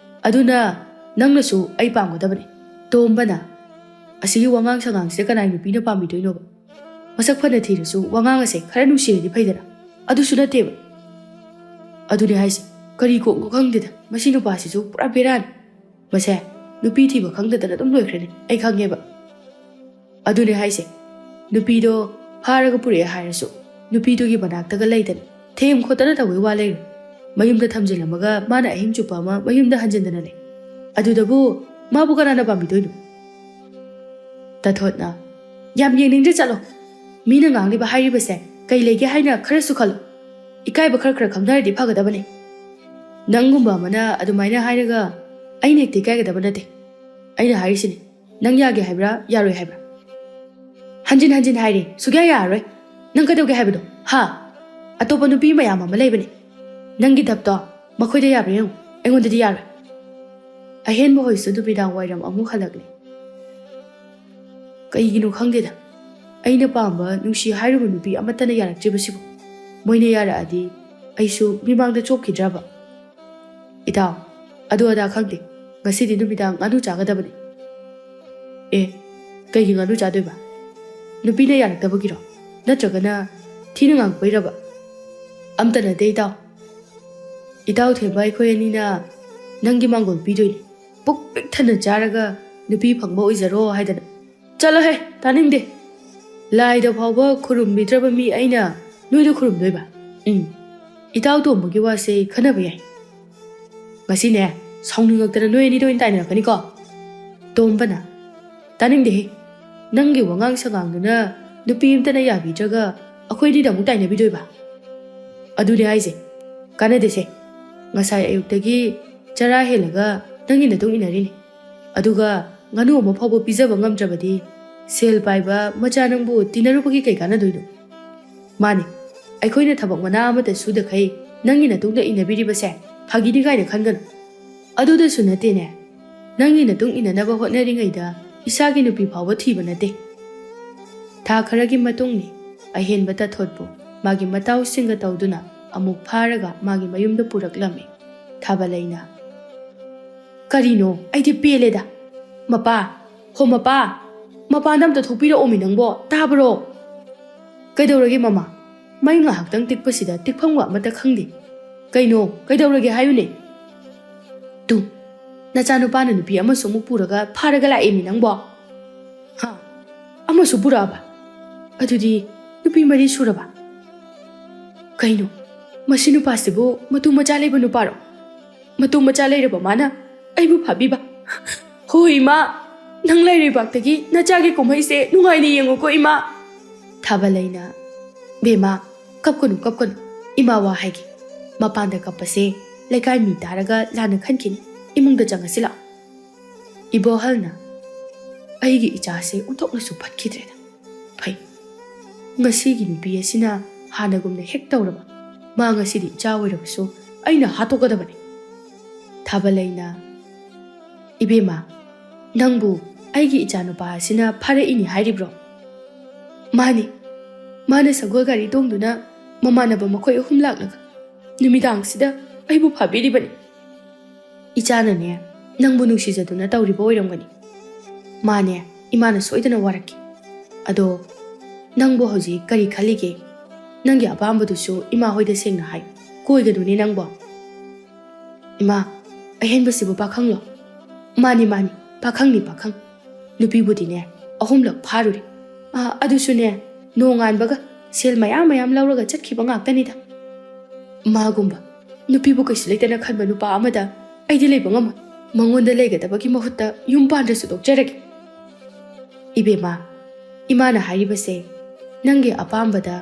ꯑꯗꯨꯅ ꯅꯪꯅꯁꯨ ꯑꯩ ꯄꯥꯝꯒꯗꯕꯅꯤ꯫ ꯇꯣꯝꯕꯅ, "ꯑꯁꯤꯒꯤ ꯋꯥꯉꯥꯡ ꯁꯉꯥꯡꯁꯤꯗ ꯀꯅꯥꯏ ꯅꯨꯄꯤꯅ ꯄꯥꯝꯕꯤꯗꯣꯏꯅꯣꯕ? ꯃꯁꯛ ꯐꯅ ꯊꯤꯔꯁꯨ ꯋꯥꯉꯥꯡ ꯑꯁꯦ ꯈꯔ ꯅꯨꯡꯁꯤꯔꯗꯤ ꯐꯩꯗꯅ꯫ ꯑꯗꯨꯁꯨ ꯅꯠꯇꯦꯕ꯫ ꯑꯗꯨꯅꯦ ꯍꯥꯏꯁꯦ, ꯀꯔꯤ ꯀꯣꯛꯅꯣ ꯈꯪꯗꯦꯗ꯫ ꯃꯁꯤ ꯅꯨꯄꯥꯁꯤꯁꯨ ꯄꯨꯔꯥ ꯕꯦꯔꯥꯅꯤ꯫ ꯃꯁꯦ ꯅꯨꯄꯤ ꯊꯤꯕ ꯈꯪꯗꯗꯅ ꯑꯗꯨꯝ ꯂꯣꯏꯈ꯭ꯔꯅꯤ, ꯑꯩ ꯈꯪꯉꯦꯕ꯫ ꯑꯗꯨꯅꯦ ꯍꯥꯏꯁꯦ, ꯅꯨꯄꯤꯗꯣ ꯐꯥꯔꯒ ꯄꯨꯔꯛꯑꯦ ꯍꯥꯏꯔꯁꯨ, ꯅꯨꯄꯤꯗꯨꯒꯤ ꯃꯅꯥꯛꯇꯒ ꯂꯩꯗꯅ ꯊꯦꯝ ꯈꯣꯠꯇꯅ ꯇꯧꯕꯩ ꯋꯥ ꯂꯩꯔꯦ꯫ ꯃꯌꯨꯝꯗ ꯊꯝꯖꯤꯜꯂꯝꯃꯒ ꯃꯥꯅ ꯑꯍꯤꯡ ꯆꯨꯞꯄ ꯑꯃ ꯃꯌꯨꯝꯗ ꯍꯟꯖꯤꯟꯗꯅ ꯂꯩ꯫ ꯑꯗꯨꯗꯕꯨ ꯃꯥꯕꯨ ꯀꯅꯥꯅ ꯄꯥꯝꯕꯤꯗꯣꯏꯅꯣ?" ꯇꯥꯊꯣꯠꯅ, "ꯌꯥꯝ ꯌꯦꯡꯅꯤꯡꯗ꯭ꯔꯦ, ꯆꯠꯂꯣ꯫ ꯃꯤꯅ ꯉꯥꯡꯂꯤꯕ ꯍꯥꯏꯔꯤꯕꯁꯦ ꯀꯩ ꯂꯩꯒꯦ ꯍꯥꯏꯅ ꯈꯔꯁꯨ ꯈꯜꯂꯣ꯫ ꯏꯀꯥꯏꯕ ꯈꯔ ꯈꯔ ꯈꯪꯅꯔꯗꯤ ꯐꯒꯗꯕꯅꯦ꯫ ꯅꯪꯒꯨꯝꯕ ꯑꯃꯅ ꯑꯗꯨꯃꯥꯏꯅ ꯍꯥꯏꯔꯒ ꯑꯩꯅ ꯍꯦꯛꯇ ꯏꯀꯥꯏꯒꯗꯕ ꯅꯠꯇꯦ꯫ ꯑꯩꯅ ꯍꯥꯏꯔꯤꯁꯤꯅꯦ, ꯅꯪ ꯌꯥꯒꯦ ꯍꯥꯏꯕ꯭ꯔꯥ, ꯌꯥꯔꯣꯏ ꯍꯥꯏꯕ꯭ꯔꯥ?" "ꯍꯟꯖꯤꯟ ꯍꯟꯖꯤꯟ ꯍꯥꯏꯔꯦ, ꯁꯨꯛꯌꯥ ꯌꯥꯔꯔꯣꯏ꯫ ꯅꯪ ꯀꯩꯗꯧꯒꯦ ꯍꯥꯏꯕꯅꯣ, ꯍꯥ? ꯑꯇꯣꯞꯄ ꯅꯨꯄꯤ ꯃꯌꯥꯝ ꯑꯃ ꯂꯩꯕꯅꯦ꯫ ꯅꯪꯒꯤ ꯙꯞꯇꯣ ꯃꯈꯣꯏꯗ ꯌꯥꯕ꯭ꯔꯥ ꯌꯦꯡꯉꯨ, ꯑꯩꯉꯣꯟꯗꯗꯤ ꯌꯥꯔꯣꯏ꯫" ꯑꯍꯦꯟꯕ ꯍꯣꯏꯁꯨ ꯅꯨꯃꯤꯗꯥꯡ ꯋꯥꯏꯔꯝ ꯑꯃꯨꯛ ꯍꯜꯂꯛꯂꯦ꯫ ꯀꯩꯒꯤꯅꯣ ꯈꯪꯗꯦꯗ, ꯑꯩꯅ ꯄꯥꯝꯕ ꯅꯨꯡꯁꯤ ꯍꯥꯏꯔꯨꯕ ꯅꯨꯄꯤ ꯑꯃꯠꯇꯅ ꯌꯥꯔꯛꯇ꯭ꯔꯤꯕꯁꯤꯕꯨ꯫ ꯃꯣꯏꯅ ꯌꯥꯔꯛꯑꯗꯤ ꯑꯩꯁꯨ ꯃꯤꯃꯥꯡꯗ ꯆꯣꯞꯈꯤꯗ꯭ꯔꯕ? "ꯏꯇꯥꯎ, ꯑꯗꯨ ꯑꯗꯥ ꯈꯪꯗꯦ, ꯉꯁꯤꯗꯤ ꯅꯨꯃꯤꯗꯥꯡ ꯉꯥꯅꯨ ꯆꯥꯒꯗꯕꯅꯤ꯫" "ꯑꯦ, ꯀꯩꯒꯤ ꯉꯥꯅꯨ ꯆꯥꯗꯣꯏꯕ? ꯅꯨꯄꯤꯅ ꯌꯥꯔꯛꯇꯕꯒꯤꯔꯣ? ꯅꯠꯇ꯭ꯔꯒꯅ ꯊꯤꯅ ꯉꯥꯡꯉꯛꯄꯩꯔꯕ?" "ꯑꯝꯇ ꯅꯠꯇꯦ ꯏꯇꯥꯎ꯫ ꯏꯇꯥꯎ ꯊꯦꯝꯕ ꯑꯩꯈꯣꯏ ꯑꯅꯤꯅ ꯅꯪꯒꯤ ꯃꯥꯡꯒꯣꯜ ꯄꯤꯗꯣꯏꯅꯤ꯫ ꯄꯨꯛ ꯄꯤꯛ ꯊꯟꯅ ꯆꯥꯔꯒ ꯅꯨꯄꯤ ꯐꯪꯕ ꯑꯣꯏꯖꯔꯣ ꯍꯥꯏꯗꯅ꯫" "ꯆꯠꯂꯣꯍꯦ, ꯇꯥꯅꯤꯡꯗꯦ꯫ ꯂꯥꯏꯗ ꯐꯥꯎꯕ ꯈꯨꯔꯨꯝꯕꯤꯗ꯭ꯔꯕ ꯃꯤ ꯑꯩꯅ ꯅꯣꯏꯗ ꯈꯨꯔꯨꯝꯗꯣꯏꯕ? ꯎꯝ, ꯏꯇꯥꯎ ꯇꯣꯝꯕꯒꯤ ꯋꯥꯁꯦ ꯈꯟꯅꯕ ꯌꯥꯏ꯫ ꯉꯁꯤꯅꯦ, ꯁꯥꯎꯅꯤꯡꯉꯛꯇꯅ ꯅꯣꯏ ꯑꯅꯤꯗ ꯑꯣꯏꯅ ꯇꯥꯏꯅꯔꯛꯀꯅꯤꯀꯣ꯫" ꯇꯣꯝꯕꯅ, "ꯇꯥꯅꯤꯡꯗꯦꯍꯦ꯫ ꯅꯪꯒꯤ ꯋꯥꯉꯥꯡ ꯁꯉꯥꯡꯗꯨꯅ ꯅꯨꯄꯤ ꯑꯃꯇꯅ ꯌꯥꯕꯤꯗ꯭ꯔꯒ ꯑꯩꯈꯣꯏ ꯑꯅꯤꯗ ꯑꯃꯨꯛ ꯇꯥꯏꯅꯕꯤꯗꯣꯏꯕ? ꯑꯗꯨꯅꯦ ꯍꯥꯏꯁꯦ, ꯀꯥꯟꯅꯗꯦꯁꯦ꯫ ꯉꯁꯥꯏ ꯑꯌꯨꯛꯇꯒꯤ ꯆꯔꯥ ꯍꯦꯜꯂꯒ ꯅꯪꯒꯤ ꯅꯇꯨꯡ ꯏꯟꯅꯔꯤꯅꯤ꯫ ꯑꯗꯨꯒ ꯉꯥꯅꯨ ꯑꯃ ꯐꯥꯎꯕ ꯄꯤꯖꯕ ꯉꯝꯗ꯭ꯔꯕꯗꯤ ꯁꯦꯜ ꯄꯥꯏꯕ ꯃꯆꯥ ꯅꯪꯕꯨ ꯇꯤꯟꯅꯔꯨꯕꯒꯤ ꯀꯩ ꯀꯥꯟꯅꯗꯣꯏꯅꯣ? ꯃꯥꯅꯤ, ꯑꯩꯈꯣꯏꯅ ꯊꯕꯛ ꯃꯅꯥ ꯑꯃꯠꯇ ꯁꯨꯗꯈꯩ ꯅꯪꯒꯤ ꯅꯇꯨꯡꯗ ꯏꯟꯅꯕꯤꯔꯤꯕꯁꯦ ꯐꯥꯒꯤꯅꯤ ꯀꯥꯏꯅ ꯈꯟꯒꯅꯨ꯫ ꯑꯗꯨꯗꯁꯨ ꯅꯠꯇꯦꯅꯦ, ꯅꯪꯒꯤ ꯅꯇꯨꯡ ꯏꯟꯅꯅꯕ ꯍꯣꯠꯅꯔꯤꯉꯩꯗ ꯏꯁꯥꯒꯤ ꯅꯨꯄꯤ ꯐꯥꯎꯕ ꯊꯤꯕ ꯅꯠꯇꯦ꯫" ꯊꯥ ꯈꯔꯒꯤ ꯃꯇꯨꯡꯅꯤ꯫ ꯑꯍꯦꯟꯕ ꯇꯥꯊꯣꯠꯄꯨ ꯃꯥꯒꯤ ꯃꯇꯥꯎꯁꯤꯡꯒ ꯇꯧꯗꯨꯅ ꯑꯃꯨꯛ ꯐꯥꯔꯒ ꯃꯥꯒꯤ ꯃꯌꯨꯝꯗ ꯄꯨꯔꯛꯂꯝꯃꯤ꯫ ꯊꯥꯕꯂꯩꯅ, "ꯀꯔꯤꯅꯣ? ꯑꯩꯗꯤ ꯄꯦꯜꯂꯦꯗ꯫ ꯃꯄꯥ, ꯍꯣ ꯃꯄꯥ, ꯃꯄꯥꯟꯗ ꯑꯝꯇ ꯊꯣꯛꯄꯤꯔꯛꯑꯣꯃꯤ ꯅꯪꯕꯣ, ꯇꯥꯕ꯭ꯔꯣ?" "ꯀꯩꯗꯧꯔꯒꯦ ꯃꯃꯥ? ꯃꯩ ꯉꯥꯏꯍꯥꯛꯇꯪ ꯇꯤꯛꯄꯁꯤꯗ ꯇꯤꯛꯐꯝꯒ ꯑꯃꯠꯇ ꯈꯪꯗꯦ꯫ ꯀꯩꯅꯣ, ꯀꯩꯗꯧꯔꯒꯦ ꯍꯥꯏꯌꯨꯅꯦ?" "ꯇꯨ, ꯅꯆꯥꯅꯨꯄꯥꯅ ꯅꯨꯄꯤ ꯑꯃꯁꯨ ꯑꯃꯨꯛ ꯄꯨꯔꯒ ꯐꯥꯔꯒ ꯂꯥꯛꯑꯦꯃꯤ ꯅꯪꯕꯣ?" "ꯍꯥ? ꯑꯃꯁꯨ ꯄꯨꯔꯛꯑꯕ? ꯑꯗꯨꯗꯤ ꯅꯨꯄꯤ ꯃꯔꯤ ꯁꯨꯔꯕ? ꯀꯩꯅꯣ, ꯃꯁꯤ ꯅꯨꯄꯥꯁꯤꯕꯨ ꯃꯇꯨ ꯃꯆꯥ ꯂꯩꯕ ꯅꯨꯄꯥꯔꯣ? ꯃꯇꯨ ꯃꯆꯥ ꯂꯩꯔꯕ ꯃꯥꯅ ꯑꯩꯕꯨ ꯐꯥꯕꯤꯕ? ꯍꯣꯏ ꯏꯃꯥ, ꯅꯪ ꯂꯩꯔꯩꯕꯥꯛꯇꯒꯤ ꯅꯆꯥꯒꯤ ꯀꯨꯝꯍꯩꯁꯦ ꯅꯨꯡꯉꯥꯏꯅ ꯌꯦꯡꯉꯨꯀꯣ ꯏꯃꯥ꯫" ꯊꯥꯕꯂꯩꯅ, "ꯕꯦꯝꯃ, ꯀꯞꯀꯅꯨ, ꯀꯞꯀꯅꯨ꯫ ꯏꯃꯥ ꯋꯥ ꯍꯥꯏꯒꯦ꯫ ꯃꯄꯥꯟꯗ ꯀꯞꯄꯁꯦ ꯂꯩꯀꯥꯏ ꯃꯤ ꯇꯥꯔꯒ ꯂꯥꯟꯅ ꯈꯟꯈꯤꯅꯤ꯫ ꯏꯃꯨꯡꯗ ꯆꯪꯉꯁꯤ ꯂꯥꯛꯑꯣ꯫" ꯏꯕꯣꯍꯜꯅ, "ꯑꯩꯒꯤ ꯏꯆꯥꯁꯦ ꯑꯣꯟꯊꯣꯛꯅꯁꯨ ꯐꯠꯈꯤꯗ꯭ꯔꯦꯗ꯫ ꯐꯩ, ꯉꯁꯤꯒꯤ ꯅꯨꯄꯤ ꯑꯁꯤꯅ ꯍꯥꯟꯅꯒꯨꯝꯅ ꯍꯦꯛ ꯇꯧꯔꯕ꯫ ꯃꯥ ꯉꯁꯤꯗꯤ ꯏꯆꯥ ꯑꯣꯏꯔꯕꯁꯨ ꯑꯩꯅ ꯍꯥꯠꯇꯣꯛꯀꯗꯕꯅꯤ꯫" ꯊꯥꯕꯂꯩꯅ, "ꯏꯕꯦꯝꯃ, ꯅꯪꯕꯨ ꯑꯩꯒꯤ ꯏꯆꯥꯅꯨꯄꯥ ꯑꯁꯤꯅ ꯐꯥꯔꯛꯏꯅꯤ ꯍꯥꯏꯔꯤꯕ꯭ꯔꯣ?" "ꯃꯥꯅꯤ, ꯃꯥꯅ ꯁꯒꯣꯜ ꯒꯥꯔꯤ ꯇꯣꯡꯗꯨꯅ ꯃꯃꯥꯟꯅꯕ ꯃꯈꯣꯏ ꯑꯍꯨꯝ ꯂꯥꯛꯂꯒ ꯅꯨꯃꯤꯗꯥꯡꯁꯤꯗ ꯑꯩꯕꯨ ꯐꯥꯕꯤꯔꯤꯕꯅꯤ꯫" "ꯏꯆꯥꯅꯅꯦ, ꯅꯪꯕꯨ ꯅꯨꯡꯁꯤꯖꯗꯨꯅ ꯇꯧꯔꯤꯕ ꯑꯣꯏꯔꯝꯒꯅꯤ꯫ ꯃꯥꯅꯦ, ꯏꯃꯥꯅ ꯁꯣꯏꯗꯅ ꯋꯥꯔꯛꯈꯤ꯫ ꯑꯗꯣ ꯅꯪꯕꯨ ꯍꯧꯖꯤꯛ ꯀꯔꯤ ꯈꯜꯂꯤꯒꯦ? ꯅꯪꯒꯤ ꯑꯄꯥꯝꯕꯗꯨꯁꯨ ꯏꯃꯥ ꯍꯣꯏꯗ ꯁꯦꯡꯅ ꯍꯥꯏ꯫ ꯀꯣꯏꯒꯅꯨꯅꯦ ꯅꯪꯕꯣ꯫" "ꯏꯃꯥ, ꯑꯍꯦꯟꯕꯁꯤꯕꯨ ꯄꯥꯈꯪꯂꯣ?" "ꯃꯥꯅꯤ, ꯃꯥꯅꯤ, ꯄꯥꯈꯪꯅꯤ, ꯄꯥꯈꯪ꯫ ꯅꯨꯄꯤꯕꯨꯗꯤꯅꯦ, ꯑꯍꯨꯝꯂꯛ ꯐꯥꯔꯨꯔꯦ꯫ ꯑꯥ, ꯑꯗꯨꯁꯨꯅꯦ, ꯅꯣꯡꯉꯥꯟꯕꯒ ꯁꯦꯜ ꯃꯌꯥꯝ ꯃꯌꯥꯝ ꯂꯧꯔꯒ ꯆꯠꯈꯤꯕ ꯉꯥꯛꯇꯅꯤꯗ꯫ ꯃꯥꯒꯨꯝꯕ ꯅꯨꯄꯤꯕꯨ ꯀꯩꯁꯨ ꯂꯩꯇꯅ ꯈꯟꯕ ꯅꯨꯄꯥ ꯑꯃꯗ ꯑꯩꯗꯤ ꯂꯩꯕ ꯉꯝꯃꯣꯏ꯫ ꯃꯉꯣꯟꯗ ꯂꯩꯒꯗꯕꯒꯤ ꯃꯍꯨꯠꯇ ꯌꯨꯝ ꯄꯥꯟꯗ꯭ꯔꯁꯨ ꯇꯣꯛꯆꯔꯒꯦ꯫" "ꯏꯕꯦꯝꯃ, ꯏꯃꯥꯅ ꯍꯥꯏꯔꯤꯕꯁꯦ ꯅꯪꯒꯤ ꯑꯄꯥꯝꯕꯗ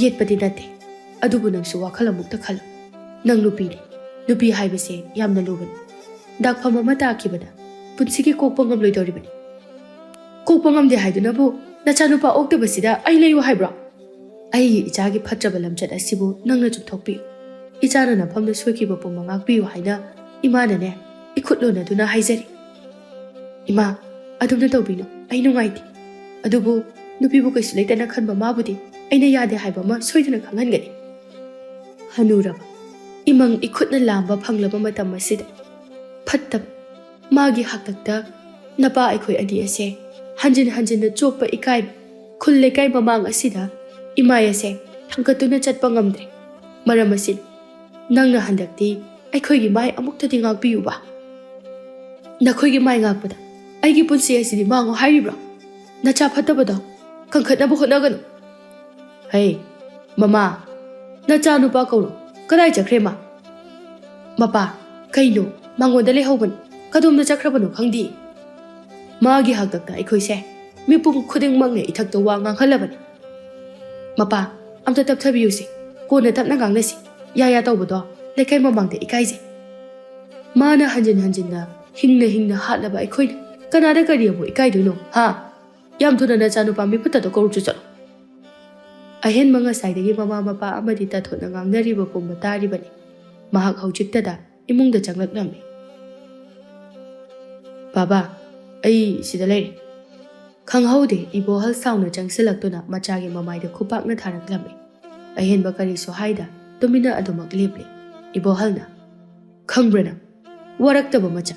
ꯌꯦꯠꯄꯗꯤ ꯅꯠꯇꯦ꯫ ꯑꯗꯨꯕꯨ ꯅꯪꯁꯨ ꯋꯥꯈꯜ ꯑꯃꯨꯛꯇ ꯈꯜꯂꯨ꯫ ꯅꯪ ꯅꯨꯄꯤꯅꯤ꯫ ꯅꯨꯄꯤ ꯍꯥꯏꯕꯁꯦ ꯌꯥꯝꯅ ꯂꯨꯕꯅꯤ꯫ ꯗꯥꯛꯐꯝ ꯑꯃ ꯇꯥꯈꯤꯕꯗ ꯄꯨꯟꯁꯤꯒꯤ ꯀꯣꯛꯄ ꯉꯝꯂꯣꯏꯗꯧꯔꯤꯕꯅꯤ꯫" "ꯀꯣꯛꯄ ꯉꯝꯗꯦ ꯍꯥꯏꯗꯨꯅꯕꯨ ꯅꯆꯥꯅꯨꯄꯥ ꯑꯣꯛꯇꯕꯁꯤꯗ ꯑꯩ ꯂꯩꯌꯨ ꯍꯥꯏꯕ꯭ꯔꯣ? ꯑꯩꯒꯤ ꯏꯆꯥꯒꯤ ꯐꯠꯇ꯭ꯔꯕ ꯂꯝꯆꯠ ꯑꯁꯤꯕꯨ ꯅꯪꯅ ꯆꯨꯝꯊꯣꯛꯄꯤꯌꯨ꯫ ꯏꯆꯥꯅ ꯅꯐꯝꯗ ꯁꯣꯏꯈꯤꯕ ꯄꯨꯝꯕ ꯉꯥꯛꯄꯤꯌꯨ ꯍꯥꯏꯅ ꯏꯃꯥꯅꯅꯦ, ꯏꯈꯨꯠ ꯂꯣꯟꯅꯗꯨꯅ ꯍꯥꯏꯖꯔꯤ꯫" "ꯏꯃꯥ, ꯑꯗꯨꯝꯅ ꯇꯧꯕꯤꯅꯨ, ꯑꯩ ꯅꯨꯡꯉꯥꯏꯇꯦ꯫ ꯑꯗꯨꯕꯨ ꯅꯨꯄꯤꯕꯨ ꯀꯩꯁꯨ ꯂꯩꯇꯅ ꯈꯟꯕ ꯃꯥꯕꯨꯗꯤ ꯑꯩꯅ ꯌꯥꯗꯦ ꯍꯥꯏꯕ ꯑꯃ ꯁꯣꯏꯗꯅ ꯈꯪꯍꯟꯒꯅꯤ꯫ ꯍꯅꯨꯔꯕ ꯏꯃꯪ ꯏꯈꯨꯠꯅ ꯂꯥꯝꯕ ꯐꯪꯂꯕ ꯃꯇꯝ ꯑꯁꯤꯗ ꯐꯠꯇꯕ ꯃꯥꯒꯤ ꯍꯥꯛꯇꯛꯇ ꯅꯄꯥ ꯑꯩꯈꯣꯏ ꯑꯅꯤ ꯑꯁꯦ ꯍꯟꯖꯤꯟ ꯍꯟꯖꯤꯟꯅ ꯆꯣꯞꯄ ꯏꯀꯥꯏꯕ ꯈꯨꯜ ꯂꯩꯀꯥꯏ ꯃꯃꯥꯡ ꯑꯁꯤꯗ ꯏꯃꯥꯏ ꯑꯁꯦ ꯊꯥꯡꯒꯠꯇꯨꯅ ꯆꯠꯄ ꯉꯝꯗ꯭ꯔꯦ꯫ ꯃꯔꯝ ꯑꯁꯤꯅ ꯅꯪꯅ ꯍꯟꯗꯛꯇꯤ ꯑꯩꯈꯣꯏꯒꯤ ꯃꯥꯏ ꯑꯃꯨꯛꯇꯗꯤ ꯉꯥꯛꯄꯤꯌꯨꯕ꯫ ꯅꯈꯣꯏꯒꯤ ꯃꯥꯏ ꯉꯥꯛꯄꯗ ꯑꯩꯒꯤ ꯄꯨꯟꯁꯤ ꯑꯁꯤꯗꯤ ꯃꯥꯡꯉꯣ ꯍꯥꯏꯔꯤꯕ꯭ꯔꯣ? ꯅꯆꯥ ꯐꯠꯇꯕꯗꯣ ꯀꯟꯈꯠꯅꯕ ꯍꯣꯠꯅꯒꯅꯨ꯫ ꯍꯩ, ꯃꯃꯥ, ꯅꯆꯥ ꯅꯨꯄꯥ ꯀꯧꯔꯣ꯫ ꯀꯗꯥꯏ ꯆꯠꯈ꯭ꯔꯦ ꯃꯥ? ꯃꯄꯥ, ꯀꯩꯅꯣ? ꯃꯉꯣꯟꯗ ꯂꯩꯍꯧꯕꯅꯤ꯫ ꯀꯗꯣꯝꯗ ꯆꯠꯈ꯭ꯔꯕꯅꯣ ꯈꯪꯗꯦ꯫ ꯃꯥꯒꯤ ꯍꯥꯛꯇꯛꯇ ꯑꯩꯈꯣꯏꯁꯦ ꯃꯤꯄꯨꯝ ꯈꯨꯗꯤꯡꯃꯛꯅ ꯏꯊꯛꯇ ꯋꯥ ꯉꯥꯡꯍꯜꯂꯕꯅꯤ꯫ ꯃꯄꯥ, ꯑꯝꯇ ꯇꯞꯊꯕꯤꯌꯨꯁꯦ꯫ ꯀꯣꯟꯅ ꯇꯞꯅ ꯉꯥꯡꯅꯁꯤ꯫ ꯌꯥ ꯌꯥ ꯇꯧꯕꯗꯣ ꯂꯩꯀꯥꯏ ꯃꯃꯥꯡꯗ ꯏꯀꯥꯏꯖꯩ꯫ ꯃꯥꯅ ꯍꯟꯖꯤꯟ ꯍꯟꯖꯤꯟꯅ ꯍꯤꯡꯅ ꯍꯤꯡꯅ ꯍꯥꯠꯂꯕ ꯑꯩꯈꯣꯏꯅ ꯀꯅꯥꯗ ꯀꯔꯤ ꯑꯃꯨꯛ ꯏꯀꯥꯏꯗꯣꯏꯅꯣ, ꯍꯥ? ꯌꯥꯝ ꯊꯨꯅ ꯅꯆꯥꯅꯨꯄꯥ ꯃꯤꯐꯠꯇꯗꯣ ꯀꯧꯔꯨꯆꯣ ꯆꯠꯂꯣ꯫ ꯑꯍꯦꯟꯕ ꯉꯁꯥꯏꯗꯒꯤ ꯃꯃꯥ ꯃꯄꯥ ꯑꯃꯗꯤ ꯇꯥꯊꯣꯠꯅ ꯉꯥꯡꯅꯔꯤꯕ ꯄꯨꯝꯕ ꯇꯥꯔꯤꯕꯅꯤ꯫ ꯃꯍꯥꯛ ꯍꯧꯖꯤꯛꯇꯗ ꯏꯃꯨꯡꯗ ꯆꯪꯂꯛꯂꯝꯃꯤ꯫ ꯕꯥꯕꯥ, ꯑꯩ ꯁꯤꯗ ꯂꯩꯔꯦ꯫ ꯈꯪꯍꯧꯗꯦ, ꯏꯕꯣꯍꯜ ꯁꯥꯎꯅ ꯆꯪꯁꯤꯜꯂꯛꯇꯨꯅ ꯃꯆꯥꯒꯤ ꯃꯃꯥꯏꯗ ꯈꯨꯄꯥꯛꯅ ꯊꯥꯔꯛꯂꯝꯃꯤ꯫ ꯑꯍꯦꯟꯕ ꯀꯔꯤꯁꯨ ꯍꯥꯏꯗ ꯇꯨꯃꯤꯟꯅ ꯑꯗꯨꯃꯛ ꯂꯦꯞꯂꯦ꯫ ꯏꯕꯣꯍꯜꯅ, "ꯈꯪꯕ꯭ꯔꯥ ꯅꯪ? ꯋꯥꯔꯛꯇꯕ ꯃꯆꯥ,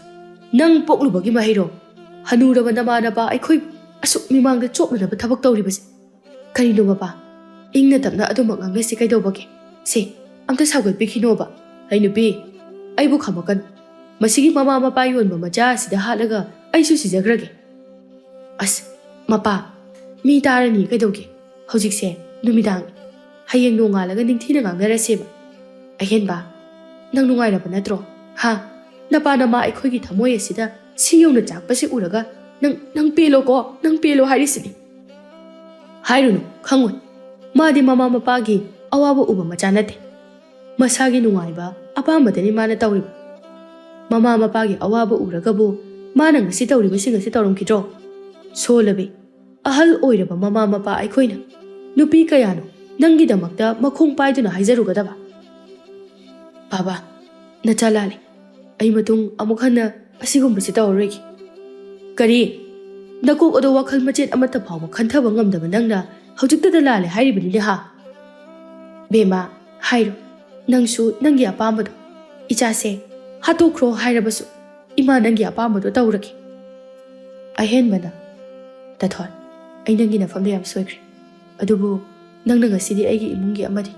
ꯅꯪ ꯄꯣꯛꯂꯨꯕꯒꯤ ꯃꯍꯩꯔꯣ? ꯍꯅꯨꯔꯕ ꯅꯃꯥ ꯅꯄꯥ ꯑꯩꯈꯣꯏ ꯑꯁꯨꯛ ꯃꯤꯃꯥꯡꯗ ꯆꯣꯞꯅꯅꯕ ꯊꯕꯛ ꯇꯧꯔꯤꯕꯁꯦ? ꯀꯔꯤꯅꯣ ꯃꯄꯥ? ꯏꯪꯅ ꯇꯞꯅ ꯑꯗꯨꯃꯛ ꯉꯥꯡꯅꯁꯤ ꯀꯩꯗꯧꯕꯒꯦ? ꯁꯦ, ꯑꯝꯇ ꯁꯥꯎꯒꯠꯄꯤꯈꯤꯅꯣꯕ꯫ ꯑꯩ ꯅꯨꯄꯤ, ꯑꯩꯕꯨ ꯈꯥꯝꯃꯛꯀꯅꯨ꯫ ꯃꯁꯤꯒꯤ ꯃꯃꯥ ꯃꯄꯥ ꯌꯣꯟꯕ ꯃꯆꯥ ꯑꯁꯤꯗ ꯍꯥꯠꯂꯒ ꯑꯩꯁꯨ ꯁꯤꯖꯈ꯭ꯔꯒꯦ꯫" "ꯑꯁ, ꯃꯄꯥ, ꯃꯤ ꯇꯥꯔꯅꯤ ꯀꯩꯗꯧꯒꯦ? ꯍꯧꯖꯤꯛꯁꯦ ꯅꯨꯃꯤꯗꯥꯡꯅꯤ꯫ ꯍꯌꯦꯡ ꯅꯣꯡꯉꯥꯜꯂꯒ ꯅꯤꯡꯊꯤꯅ ꯉꯥꯡꯅꯔꯁꯦꯕ꯫" "ꯑꯍꯦꯟꯕ, ꯅꯪ ꯅꯨꯡꯉꯥꯏꯔꯕ ꯅꯠꯇ꯭ꯔꯣ? ꯍꯥ? ꯅꯄꯥ ꯅꯃꯥ ꯑꯩꯈꯣꯏꯒꯤ ꯊꯃꯣꯏ ꯑꯁꯤꯗ ꯁꯤ ꯌꯧꯅ ꯆꯥꯛꯄꯁꯤ ꯎꯔꯒ ꯅꯪ, ꯅꯪ ꯄꯦꯜꯂꯣꯀꯣ, ꯅꯪ ꯄꯦꯜꯂꯣ ꯍꯥꯏꯔꯤꯁꯤꯅꯤ꯫" "ꯍꯥꯏꯔꯨꯅꯨ, ꯈꯪꯉꯣꯏ꯫ ꯃꯥꯗꯤ ꯃꯃꯥ ꯃꯄꯥꯒꯤ ꯑꯋꯥꯕ ꯎꯕ ꯃꯆꯥ ꯅꯠꯇꯦ꯫ ꯃꯁꯥꯒꯤ ꯅꯨꯡꯉꯥꯏꯕ ꯑꯄꯥꯝꯕꯗꯅꯤ ꯃꯥꯅ ꯇꯧꯔꯤꯕ꯫ ꯃꯃꯥ ꯃꯄꯥꯒꯤ ꯑꯋꯥꯕ ꯎꯔꯒꯕꯨ ꯃꯥꯅ ꯉꯁꯤ ꯇꯧꯔꯤꯕꯁꯤꯡ ꯑꯁꯤ ꯇꯧꯔꯝꯈꯤꯗ꯭ꯔꯣ? ꯁꯣꯜꯂꯕꯤ, ꯑꯍꯜ ꯑꯣꯏꯔꯕ ꯃꯃꯥ ꯃꯄꯥ ꯑꯩꯈꯣꯏꯅ ꯅꯨꯄꯤ ꯀꯌꯥꯅꯣ ꯅꯪꯒꯤꯗꯃꯛꯇ ꯃꯈꯣꯡ ꯄꯥꯏꯗꯨꯅ ꯍꯥꯏꯖꯔꯨꯒꯗꯕ?" "ꯕꯥꯕꯥ, ꯅꯆꯥ ꯂꯥꯜꯂꯦ꯫ ꯑꯩ ꯃꯇꯨꯡ ꯑꯃꯨꯛ ꯍꯟꯅ ꯑꯁꯤꯒꯨꯝꯕꯁꯤ ꯇꯧꯔꯔꯣꯏꯒꯦ꯫" "ꯀꯔꯤ? ꯅꯀꯣꯛ ꯑꯗꯣ ꯋꯥꯈꯜ ꯃꯆꯦꯠ ꯑꯃꯠꯇ ꯐꯥꯎꯕ ꯈꯟꯊꯕ ꯉꯝꯗꯕ ꯅꯪꯅ ꯍꯧꯖꯤꯛꯇꯗ ꯂꯥꯜꯂꯦ ꯍꯥꯏꯔꯤꯕꯅꯤꯅꯦ ꯍꯥ? ꯕꯦꯝꯃ, ꯍꯥꯏꯔꯣ, ꯅꯪꯁꯨ ꯅꯪꯒꯤ ꯑꯄꯥꯝꯕꯗꯣ꯫ ꯏꯆꯥꯁꯦ ꯍꯥꯠꯇꯣꯛꯈ꯭ꯔꯣ ꯍꯥꯏꯔꯕꯁꯨ ꯏꯃꯥ ꯅꯪꯒꯤ ꯑꯄꯥꯝꯕꯗꯣ ꯇꯧꯔꯒꯦ꯫ ꯑꯍꯦꯟꯕꯅ, ꯇꯥꯊꯣꯟ, ꯑꯩ ꯅꯪꯒꯤ ꯅꯐꯝꯗ ꯌꯥꯝ ꯁꯣꯏꯈ꯭ꯔꯦ꯫ ꯑꯗꯨꯕꯨ ꯅꯪꯅ ꯉꯁꯤꯗꯤ ꯑꯩꯒꯤ ꯏꯃꯨꯡꯒꯤ ꯑꯃꯗꯤ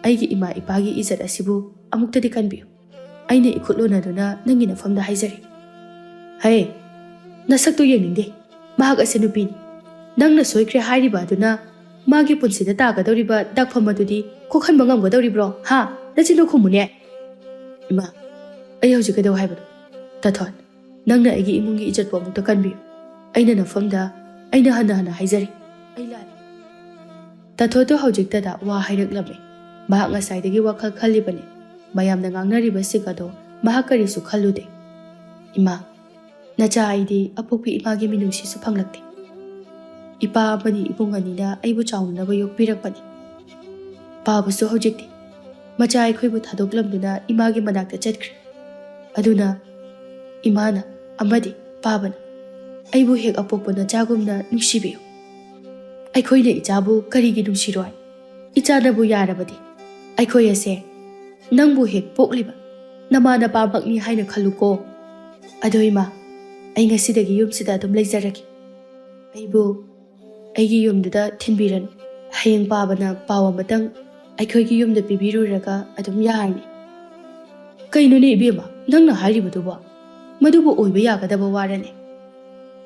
ꯑꯩꯒꯤ ꯏꯃꯥ ꯏꯄꯥꯒꯤ ꯏꯖꯠ ꯑꯁꯤꯕꯨ ꯑꯃꯨꯛꯇꯗꯤ ꯀꯟꯕꯤꯌꯨ꯫ ꯑꯩꯅ ꯏꯈꯨꯠ ꯂꯣꯟꯅꯗꯨꯅ ꯅꯪꯒꯤ ꯅꯐꯝꯗ ꯍꯥꯏꯖꯔꯤ꯫ ꯍꯦ, ꯅꯁꯛꯇꯨ ꯌꯦꯡꯅꯤꯡꯗꯦ꯫ ꯃꯍꯥꯛ ꯑꯁꯤ ꯅꯨꯄꯤꯅꯤ꯫ ꯅꯪꯅ ꯁꯣꯏꯈ꯭ꯔꯦ ꯍꯥꯏꯔꯤꯕ ꯑꯗꯨꯅ ꯃꯥꯒꯤ ꯄꯨꯟꯁꯤꯗ ꯇꯥꯒꯗꯧꯔꯤꯕ ꯗꯥꯛꯐꯝ ꯑꯗꯨꯗꯤ ꯀꯣꯛꯍꯟꯕ ꯉꯝꯒꯗꯧꯔꯤꯕ꯭ꯔꯣ? ꯍꯥ? ꯅꯆꯤꯟꯗꯣ ꯈꯨꯝꯃꯨꯅꯦ꯫ ꯏꯃꯥ, ꯑꯩ ꯍꯧꯖꯤꯛ ꯀꯩꯗꯧ ꯍꯥꯏꯕꯅꯣ? ꯇꯥꯊꯣꯟ, ꯅꯪꯅ ꯑꯩꯒꯤ ꯏꯃꯨꯡꯒꯤ ꯏꯖꯠꯄꯨ ꯑꯃꯨꯛꯇ ꯀꯟꯕꯤꯌꯨ꯫ ꯑꯩꯅ ꯅꯐꯝꯗ, ꯑꯩꯅ ꯍꯟꯅ ꯍꯟꯅ ꯍꯥꯏꯖꯔꯤ꯫ ꯑꯩ ꯂꯥꯜꯂꯦ꯫ ꯇꯥꯊꯣꯠꯇꯨ ꯍꯧꯖꯤꯛꯇꯗ ꯋꯥ ꯍꯥꯏꯔꯛꯂꯝꯃꯤ꯫ ꯃꯍꯥꯛ ꯉꯁꯥꯏꯗꯒꯤ ꯋꯥꯈꯜ ꯈꯜꯂꯤꯕꯅꯤ꯫ ꯃꯌꯥꯝꯅ ꯉꯥꯡꯅꯔꯤꯕꯁꯤꯡ ꯑꯗꯣ ꯃꯍꯥꯛ ꯀꯔꯤꯁꯨ ꯈꯜꯂꯨꯗꯦ꯫ ꯏꯃꯥ, ꯅꯆꯥ ꯑꯩꯗꯤ ꯑꯄꯣꯛꯄꯤ ꯏꯃꯥꯒꯤ ꯃꯤꯅꯨꯡꯁꯤꯁꯨ ꯐꯪꯂꯛꯇꯦ꯫ ꯏꯄꯥ ꯑꯃꯗꯤ ꯏꯕꯨꯡ ꯑꯅꯤꯅ ꯑꯩꯕꯨ ꯆꯥꯎꯅꯅꯕ ꯌꯣꯛꯄꯤꯔꯛꯄꯅꯤ꯫ ꯄꯥꯕꯁꯨ ꯍꯧꯖꯤꯛꯇꯤ ꯃꯆꯥ ꯑꯩꯈꯣꯏꯕꯨ ꯊꯥꯗꯣꯛꯂꯝꯗꯨꯅ ꯏꯃꯥꯒꯤ ꯃꯅꯥꯛꯇ ꯆꯠꯈ꯭ꯔꯦ꯫ ꯑꯗꯨꯅ ꯏꯃꯥꯅ ꯑꯃꯗꯤ ꯄꯥꯕꯅ ꯑꯩꯕꯨ ꯍꯦꯛ ꯑꯄꯣꯛꯄ ꯅꯆꯥꯒꯨꯝꯅ ꯅꯨꯡꯁꯤꯕꯤꯌꯨ꯫ ꯑꯩꯈꯣꯏꯅ ꯏꯆꯥꯕꯨ ꯀꯔꯤꯒꯤ ꯅꯨꯡꯁꯤꯔꯣꯏ? ꯏꯆꯥꯅꯕꯨ ꯌꯥꯔꯕꯗꯤ ꯑꯩꯈꯣꯏ ꯑꯁꯦ ꯅꯪꯕꯨ ꯍꯦꯛ ꯄꯣꯛꯂꯤꯕ ꯅꯃꯥ ꯅꯄꯥꯃꯛꯅꯤ ꯍꯥꯏꯅ ꯈꯜꯂꯨꯀꯣ꯫ ꯑꯗꯣ ꯏꯃꯥ, ꯑꯩ ꯉꯁꯤꯗꯒꯤ ꯌꯨꯝꯁꯤꯗ ꯑꯗꯨꯝ ꯂꯩꯖꯔꯒꯦ꯫ ꯑꯩꯕꯨ ꯑꯩꯒꯤ ꯌꯨꯝꯗꯨꯗ ꯊꯤꯟꯕꯤꯔꯅꯨ꯫ ꯍꯌꯦꯡ ꯄꯥꯕꯅ ꯄꯥꯎ ꯑꯃꯇꯪ ꯑꯩꯈꯣꯏꯒꯤ ꯌꯨꯝꯗ ꯄꯤꯕꯤꯔꯨꯔꯒ ꯑꯗꯨꯝ ꯌꯥꯔꯅꯤ꯫ ꯀꯩꯅꯣꯅꯦ ꯏꯕꯦꯝꯃ, ꯅꯪꯅ ꯍꯥꯏꯔꯤꯕꯗꯨꯕꯣ? ꯃꯗꯨꯕꯨ ꯑꯣꯏꯕ ꯌꯥꯒꯗꯕ ꯋꯥꯔꯅꯦ?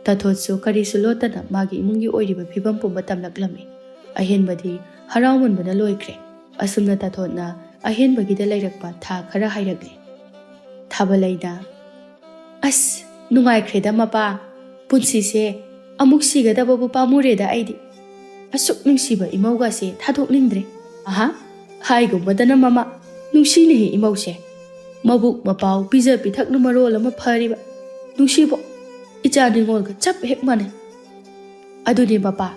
ꯇꯥꯊꯣꯠꯁꯨ ꯀꯔꯤꯁꯨ ꯂꯣꯠꯇꯅ ꯃꯥꯒꯤ ꯏꯃꯨꯡꯒꯤ ꯑꯣꯏꯔꯤꯕ ꯐꯤꯕꯝ ꯄꯨꯝꯕ ꯇꯝꯂꯛꯂꯝꯃꯤ꯫ ꯑꯍꯦꯟꯕꯗꯤ ꯍꯔꯥꯎꯃꯟꯕꯅ ꯂꯣꯏꯈ꯭ꯔꯦ꯫ ꯑꯁꯨꯝꯅ ꯇꯥꯊꯣꯠꯅ ꯑꯍꯦꯟꯕꯒꯤꯗ ꯂꯩꯔꯛꯄ ꯊꯥ ꯈꯔ ꯍꯥꯏꯔꯛꯂꯤ꯫ ꯊꯥꯕꯂꯩꯅ, "ꯑꯁ, ꯅꯨꯡꯉꯥꯏꯈ꯭ꯔꯦꯗ ꯃꯄꯥ, ꯄꯨꯟꯁꯤꯁꯦ ꯑꯃꯨꯛ ꯁꯤꯒꯗꯕꯕꯨ ꯄꯥꯝꯃꯨꯔꯦꯗ ꯑꯩꯗꯤ꯫ ꯑꯁꯨꯛ ꯅꯨꯡꯁꯤꯕ ꯏꯃꯧꯒꯁꯦ ꯊꯥꯗꯣꯛꯅꯤꯡꯗ꯭ꯔꯦ꯫ ꯑꯍꯥ, ꯍꯥꯏꯒꯨꯝꯕꯗꯅ ꯃꯃꯥ, ꯅꯨꯡꯁꯤꯅꯦꯍꯦ ꯏꯃꯧꯁꯦ꯫ ꯃꯕꯨꯛ ꯃꯄꯥꯎ ꯄꯤꯖ ꯄꯤꯊꯛꯅ ꯃꯔꯣꯜ ꯑꯃ ꯐꯔꯤꯕ꯫ ꯅꯨꯡꯁꯤꯕꯣ, ꯏꯆꯥ ꯅꯤꯉꯣꯜꯒ ꯆꯞ ꯍꯦꯛ ꯃꯥꯟꯅꯩ꯫ ꯑꯗꯨꯅꯦ ꯃꯄꯥ,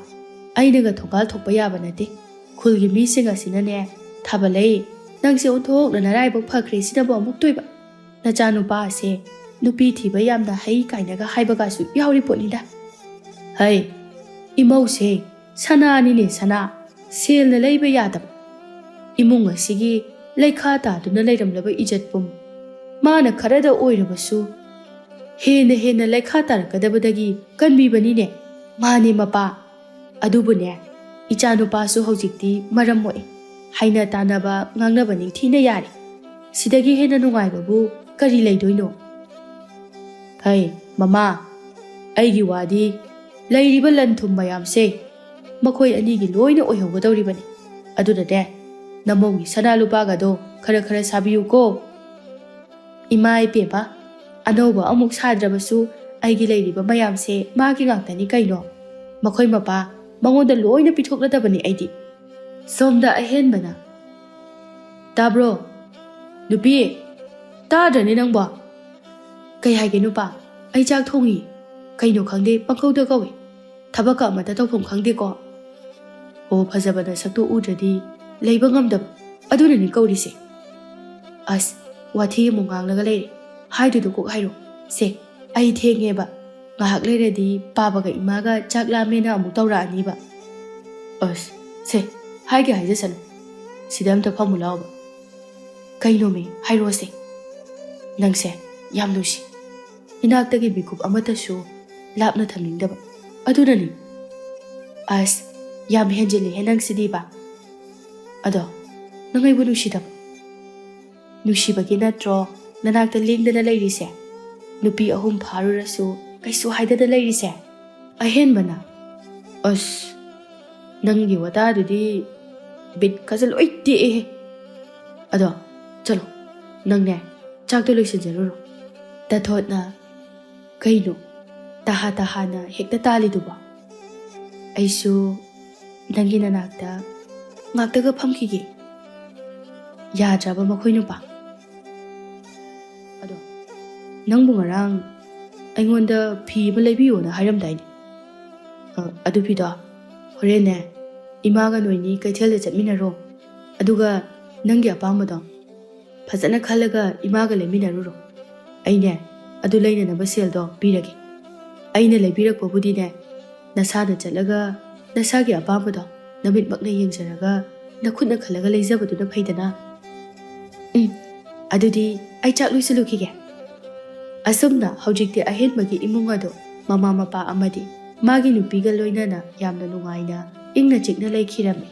ꯑꯩꯅꯒ ꯊꯣꯡꯒꯥꯜ ꯊꯣꯛꯄ ꯌꯥꯕ ꯅꯠꯇꯦ꯫ ꯈꯨꯜꯒꯤ ꯃꯤꯁꯤꯡ ꯑꯁꯤꯅꯅꯦ, ꯊꯥꯕꯂꯩ, ꯅꯪꯁꯦ ꯑꯣꯟꯊꯣꯛꯅ ꯅꯔꯥꯏꯕꯛ ꯐꯈ꯭ꯔꯦ ꯁꯤꯅꯕꯨ ꯑꯃꯨꯛꯇꯣꯏꯕ꯫ ꯅꯆꯥꯅꯨꯄꯥ ꯑꯁꯦ ꯅꯨꯄꯤ ꯊꯤꯕ ꯌꯥꯝꯅ ꯍꯩ ꯀꯥꯏꯅꯒ ꯍꯥꯏꯕꯒꯁꯨ ꯌꯥꯎꯔꯤ ꯄꯣꯠꯅꯤꯗ꯫ ꯑꯩ, ꯏꯃꯧꯁꯦ ꯁꯅꯥꯅꯤꯅꯦ ꯁꯅꯥ, ꯁꯦꯜꯅ ꯂꯩꯕ ꯌꯥꯗꯕ꯫ ꯏꯃꯨꯡ ꯑꯁꯤꯒꯤ ꯂꯩꯈꯥ ꯇꯥꯗꯨꯅ ꯂꯩꯔꯝꯂꯕ ꯏꯖꯠ ꯄꯨꯝ ꯃꯥꯅ ꯈꯔꯗ ꯑꯣꯏꯔꯕꯁꯨ ꯍꯦꯟꯅ ꯍꯦꯟꯅ ꯂꯩꯈꯥ ꯇꯥꯔꯛꯀꯗꯕꯗꯒꯤ ꯀꯟꯕꯤꯕꯅꯤꯅꯦ꯫ ꯃꯥꯅꯦ ꯃꯄꯥ, ꯑꯗꯨꯕꯨꯅꯦ, ꯏꯆꯥꯅꯨꯄꯥꯁꯨ ꯍꯧꯖꯤꯛꯇꯤ ꯃꯔꯝ ꯃꯣꯛꯑꯦ꯫ ꯍꯥꯏꯅ ꯇꯥꯅꯕ, ꯉꯥꯡꯅꯕ ꯅꯤꯡꯊꯤꯅ ꯌꯥꯔꯦ꯫ ꯁꯤꯗꯒꯤ ꯍꯦꯟꯅ ꯅꯨꯡꯉꯥꯏꯕꯕꯨ ꯀꯔꯤ ꯂꯩꯗꯣꯏꯅꯣ? ꯍꯩ, ꯃꯃꯥ, ꯑꯩꯒꯤ ꯋꯥꯗꯤ ꯂꯩꯔꯤꯕ ꯂꯟ ꯊꯨꯝ ꯃꯌꯥꯝꯁꯦ ꯃꯈꯣꯏ ꯑꯅꯤꯒꯤ ꯂꯣꯏꯅ ꯑꯣꯏꯍꯧꯒꯗꯧꯔꯤꯕꯅꯤ꯫ ꯑꯗꯨꯅꯅꯦ, ꯅꯃꯧꯒꯤ ꯁꯅꯥ ꯂꯨꯄꯥꯒꯗꯣ ꯈꯔ ꯈꯔ ꯁꯥꯕꯤꯌꯨꯀꯣ꯫ ꯏꯃꯥ ꯏꯕꯦꯝꯃ, ꯑꯅꯧꯕ ꯑꯃꯨꯛ ꯁꯥꯗ꯭ꯔꯕꯁꯨ ꯑꯩꯒꯤ ꯂꯩꯔꯤꯕ ꯃꯌꯥꯝꯁꯦ ꯃꯥꯒꯤ ꯉꯥꯛꯇꯅꯤ ꯀꯩꯅꯣ꯫ ꯃꯈꯣꯏ ꯃꯄꯥ ꯃꯉꯣꯟꯗ ꯂꯣꯏꯅ ꯄꯤꯊꯣꯛꯂꯗꯕꯅꯤ ꯑꯩꯗꯤ꯫ ꯁꯣꯝꯗ ꯑꯍꯦꯟꯕꯅ, "ꯇꯥꯕ꯭ꯔꯣ? ꯅꯨꯄꯤ, ꯇꯥꯗ꯭ꯔꯅꯦ ꯅꯪꯕꯣ? ꯀꯩ ꯍꯥꯏꯒꯦ ꯅꯨꯄꯥ? ꯑꯩ ꯆꯥꯛ ꯊꯣꯡꯉꯤ꯫ ꯀꯩꯅꯣ ꯈꯪꯗꯦ, ꯄꯪꯀꯧꯗ ꯀꯧꯏ꯫ ꯊꯕꯛꯀ ꯑꯃꯠꯇ ꯇꯧꯐꯝ ꯈꯪꯗꯦꯀꯣ꯫ ꯑꯣ, ꯐꯖꯕ ꯅꯁꯛꯇꯣ ꯎꯗ꯭ꯔꯗꯤ ꯂꯩꯕ ꯉꯝꯗꯕ, ꯑꯗꯨꯅꯅꯤ ꯀꯧꯔꯤꯁꯦ꯫ ꯑꯁ, ꯋꯥꯊꯤ ꯑꯃꯨꯛ ꯉꯥꯡꯂꯒ ꯂꯩꯔꯦ꯫ ꯍꯥꯏꯗꯨꯗꯣ ꯀꯣꯛ ꯍꯥꯏꯔꯣ꯫ ꯁꯦ, ꯑꯩ ꯊꯦꯡꯉꯦꯕ꯫ ꯉꯥꯏꯍꯥꯛ ꯂꯩꯔꯗꯤ ꯄꯥꯕꯒ ꯏꯃꯥꯒ ꯆꯥꯛ ꯂꯥꯝꯃꯦꯅ ꯑꯃꯨꯛ ꯇꯧꯔꯛꯑꯅꯤꯕ꯫ ꯑꯁ, ꯁꯦ, ꯍꯥꯏꯒꯦ ꯍꯥꯏꯖꯁꯅꯨ꯫ ꯁꯤꯗ ꯑꯝꯇ ꯐꯝꯃꯨ ꯂꯥꯎꯕ꯫ ꯀꯩꯅꯣꯃꯤ, ꯍꯥꯏꯔꯣꯁꯦ꯫ ꯅꯪꯁꯦ ꯌꯥꯝ ꯅꯨꯡꯁꯤ꯫ ꯏꯅꯥꯛꯇꯒꯤ ꯃꯤꯀꯨꯞ ꯑꯃꯠꯇꯁꯨ ꯂꯥꯞꯅ ꯊꯝꯅꯤꯡꯗꯕ꯫ ꯑꯗꯨꯅꯅꯤ꯫ ꯑꯁ, ꯌꯥꯝ ꯍꯦꯟꯖꯤꯜꯂꯤꯍꯦ ꯅꯪꯁꯤꯗꯤꯕ꯫ ꯑꯗꯣ, ꯅꯪ ꯑꯩꯕꯨ ꯅꯨꯡꯁꯤꯗꯕ? ꯅꯨꯡꯁꯤꯕꯒꯤ ꯅꯠꯇ꯭ꯔꯣ ꯅꯅꯥꯛꯇ ꯂꯦꯡꯗꯅ ꯂꯩꯔꯤꯁꯦ? ꯅꯨꯄꯤ ꯑꯍꯨꯝ ꯐꯥꯔꯨꯔꯁꯨ ꯀꯩꯁꯨ ꯍꯥꯏꯗꯅ ꯂꯩꯔꯤꯁꯦ? ꯑꯍꯦꯟꯕꯅ, ꯑꯁ, ꯅꯪꯒꯤ ꯋꯥꯇꯥꯗꯨꯗꯤ ꯕꯤꯠꯀꯁꯦ ꯂꯣꯏ ꯇꯦꯛꯑꯦꯍꯦ꯫ ꯑꯗꯣ, ꯆꯠꯂꯣ, ꯅꯪꯅꯦ, ꯆꯥꯛꯇꯣ ꯂꯣꯏꯁꯤꯟꯖꯔꯨꯔꯣ꯫ ꯇꯥꯊꯣꯠꯅ, ꯀꯩꯅꯣ, ꯇꯍꯥ ꯇꯍꯥꯅ ꯍꯦꯛꯇ ꯇꯥꯜꯂꯤꯗꯨꯕꯣ? ꯑꯩꯁꯨ ꯅꯪꯒꯤ ꯅꯅꯥꯛꯇ ꯉꯥꯛꯇꯒ ꯐꯝꯈꯤꯒꯦ꯫ ꯌꯥꯗ꯭ꯔꯕ ꯃꯈꯣꯏ ꯅꯨꯄꯥ? ꯑꯗꯣ, ꯅꯪꯕꯨ ꯉꯔꯥꯡ ꯑꯩꯉꯣꯟꯗ ꯐꯤ ꯑꯃ ꯂꯩꯕꯤꯌꯣꯅ ꯍꯥꯏꯔꯝꯗꯥꯏꯅꯦ? ꯑ, ꯑꯗꯨ ꯐꯤꯗꯣ ꯍꯣꯔꯦꯟꯅꯦ, ꯏꯃꯥꯒ ꯅꯣꯏꯅꯤ ꯀꯩꯊꯦꯜꯗ ꯆꯠꯃꯤꯟꯅꯔꯣ꯫ ꯑꯗꯨꯒ ꯅꯪꯒꯤ ꯑꯄꯥꯝꯕꯗꯣ ꯐꯖꯅ ꯈꯜꯂꯒ ꯏꯃꯥꯒ ꯂꯩꯃꯤꯟꯅꯔꯨꯔꯣ꯫ ꯑꯩꯅꯦ, ꯑꯗꯨ ꯂꯩꯅꯅꯕ ꯁꯦꯜꯗꯣ ꯄꯤꯔꯒꯦ꯫ ꯑꯩꯅ ꯂꯩꯕꯤꯔꯛꯄꯕꯨꯗꯤꯅꯦ, ꯅꯁꯥꯅ ꯆꯠꯂꯒ ꯅꯁꯥꯒꯤ ꯑꯄꯥꯝꯕꯗꯣ ꯅꯃꯤꯠꯃꯛꯅ ꯌꯦꯡꯖꯔꯒ ꯅꯈꯨꯠꯅ ꯈꯜꯂꯒ ꯂꯩꯖꯕꯗꯨꯅ ꯐꯩꯗꯅ꯫ ꯎꯝ, ꯑꯗꯨꯗꯤ ꯑꯩ ꯆꯥꯛ ꯂꯣꯏꯁꯤꯜꯂꯨꯈꯤꯒꯦ꯫ ꯑꯁꯨꯝꯅ ꯍꯧꯖꯤꯛꯇꯤ ꯑꯍꯦꯟꯕꯒꯤ ꯏꯃꯨꯡ ꯑꯗꯨ ꯃꯃꯥ ꯃꯄꯥ ꯑꯃꯗꯤ ꯃꯥꯒꯤ ꯅꯨꯄꯤꯒ ꯂꯣꯏꯅꯅ ꯌꯥꯝꯅ ꯅꯨꯡꯉꯥꯏꯅ ꯏꯪꯅ ꯆꯤꯛꯅ ꯂꯩꯈꯤꯔꯝꯃꯤ꯫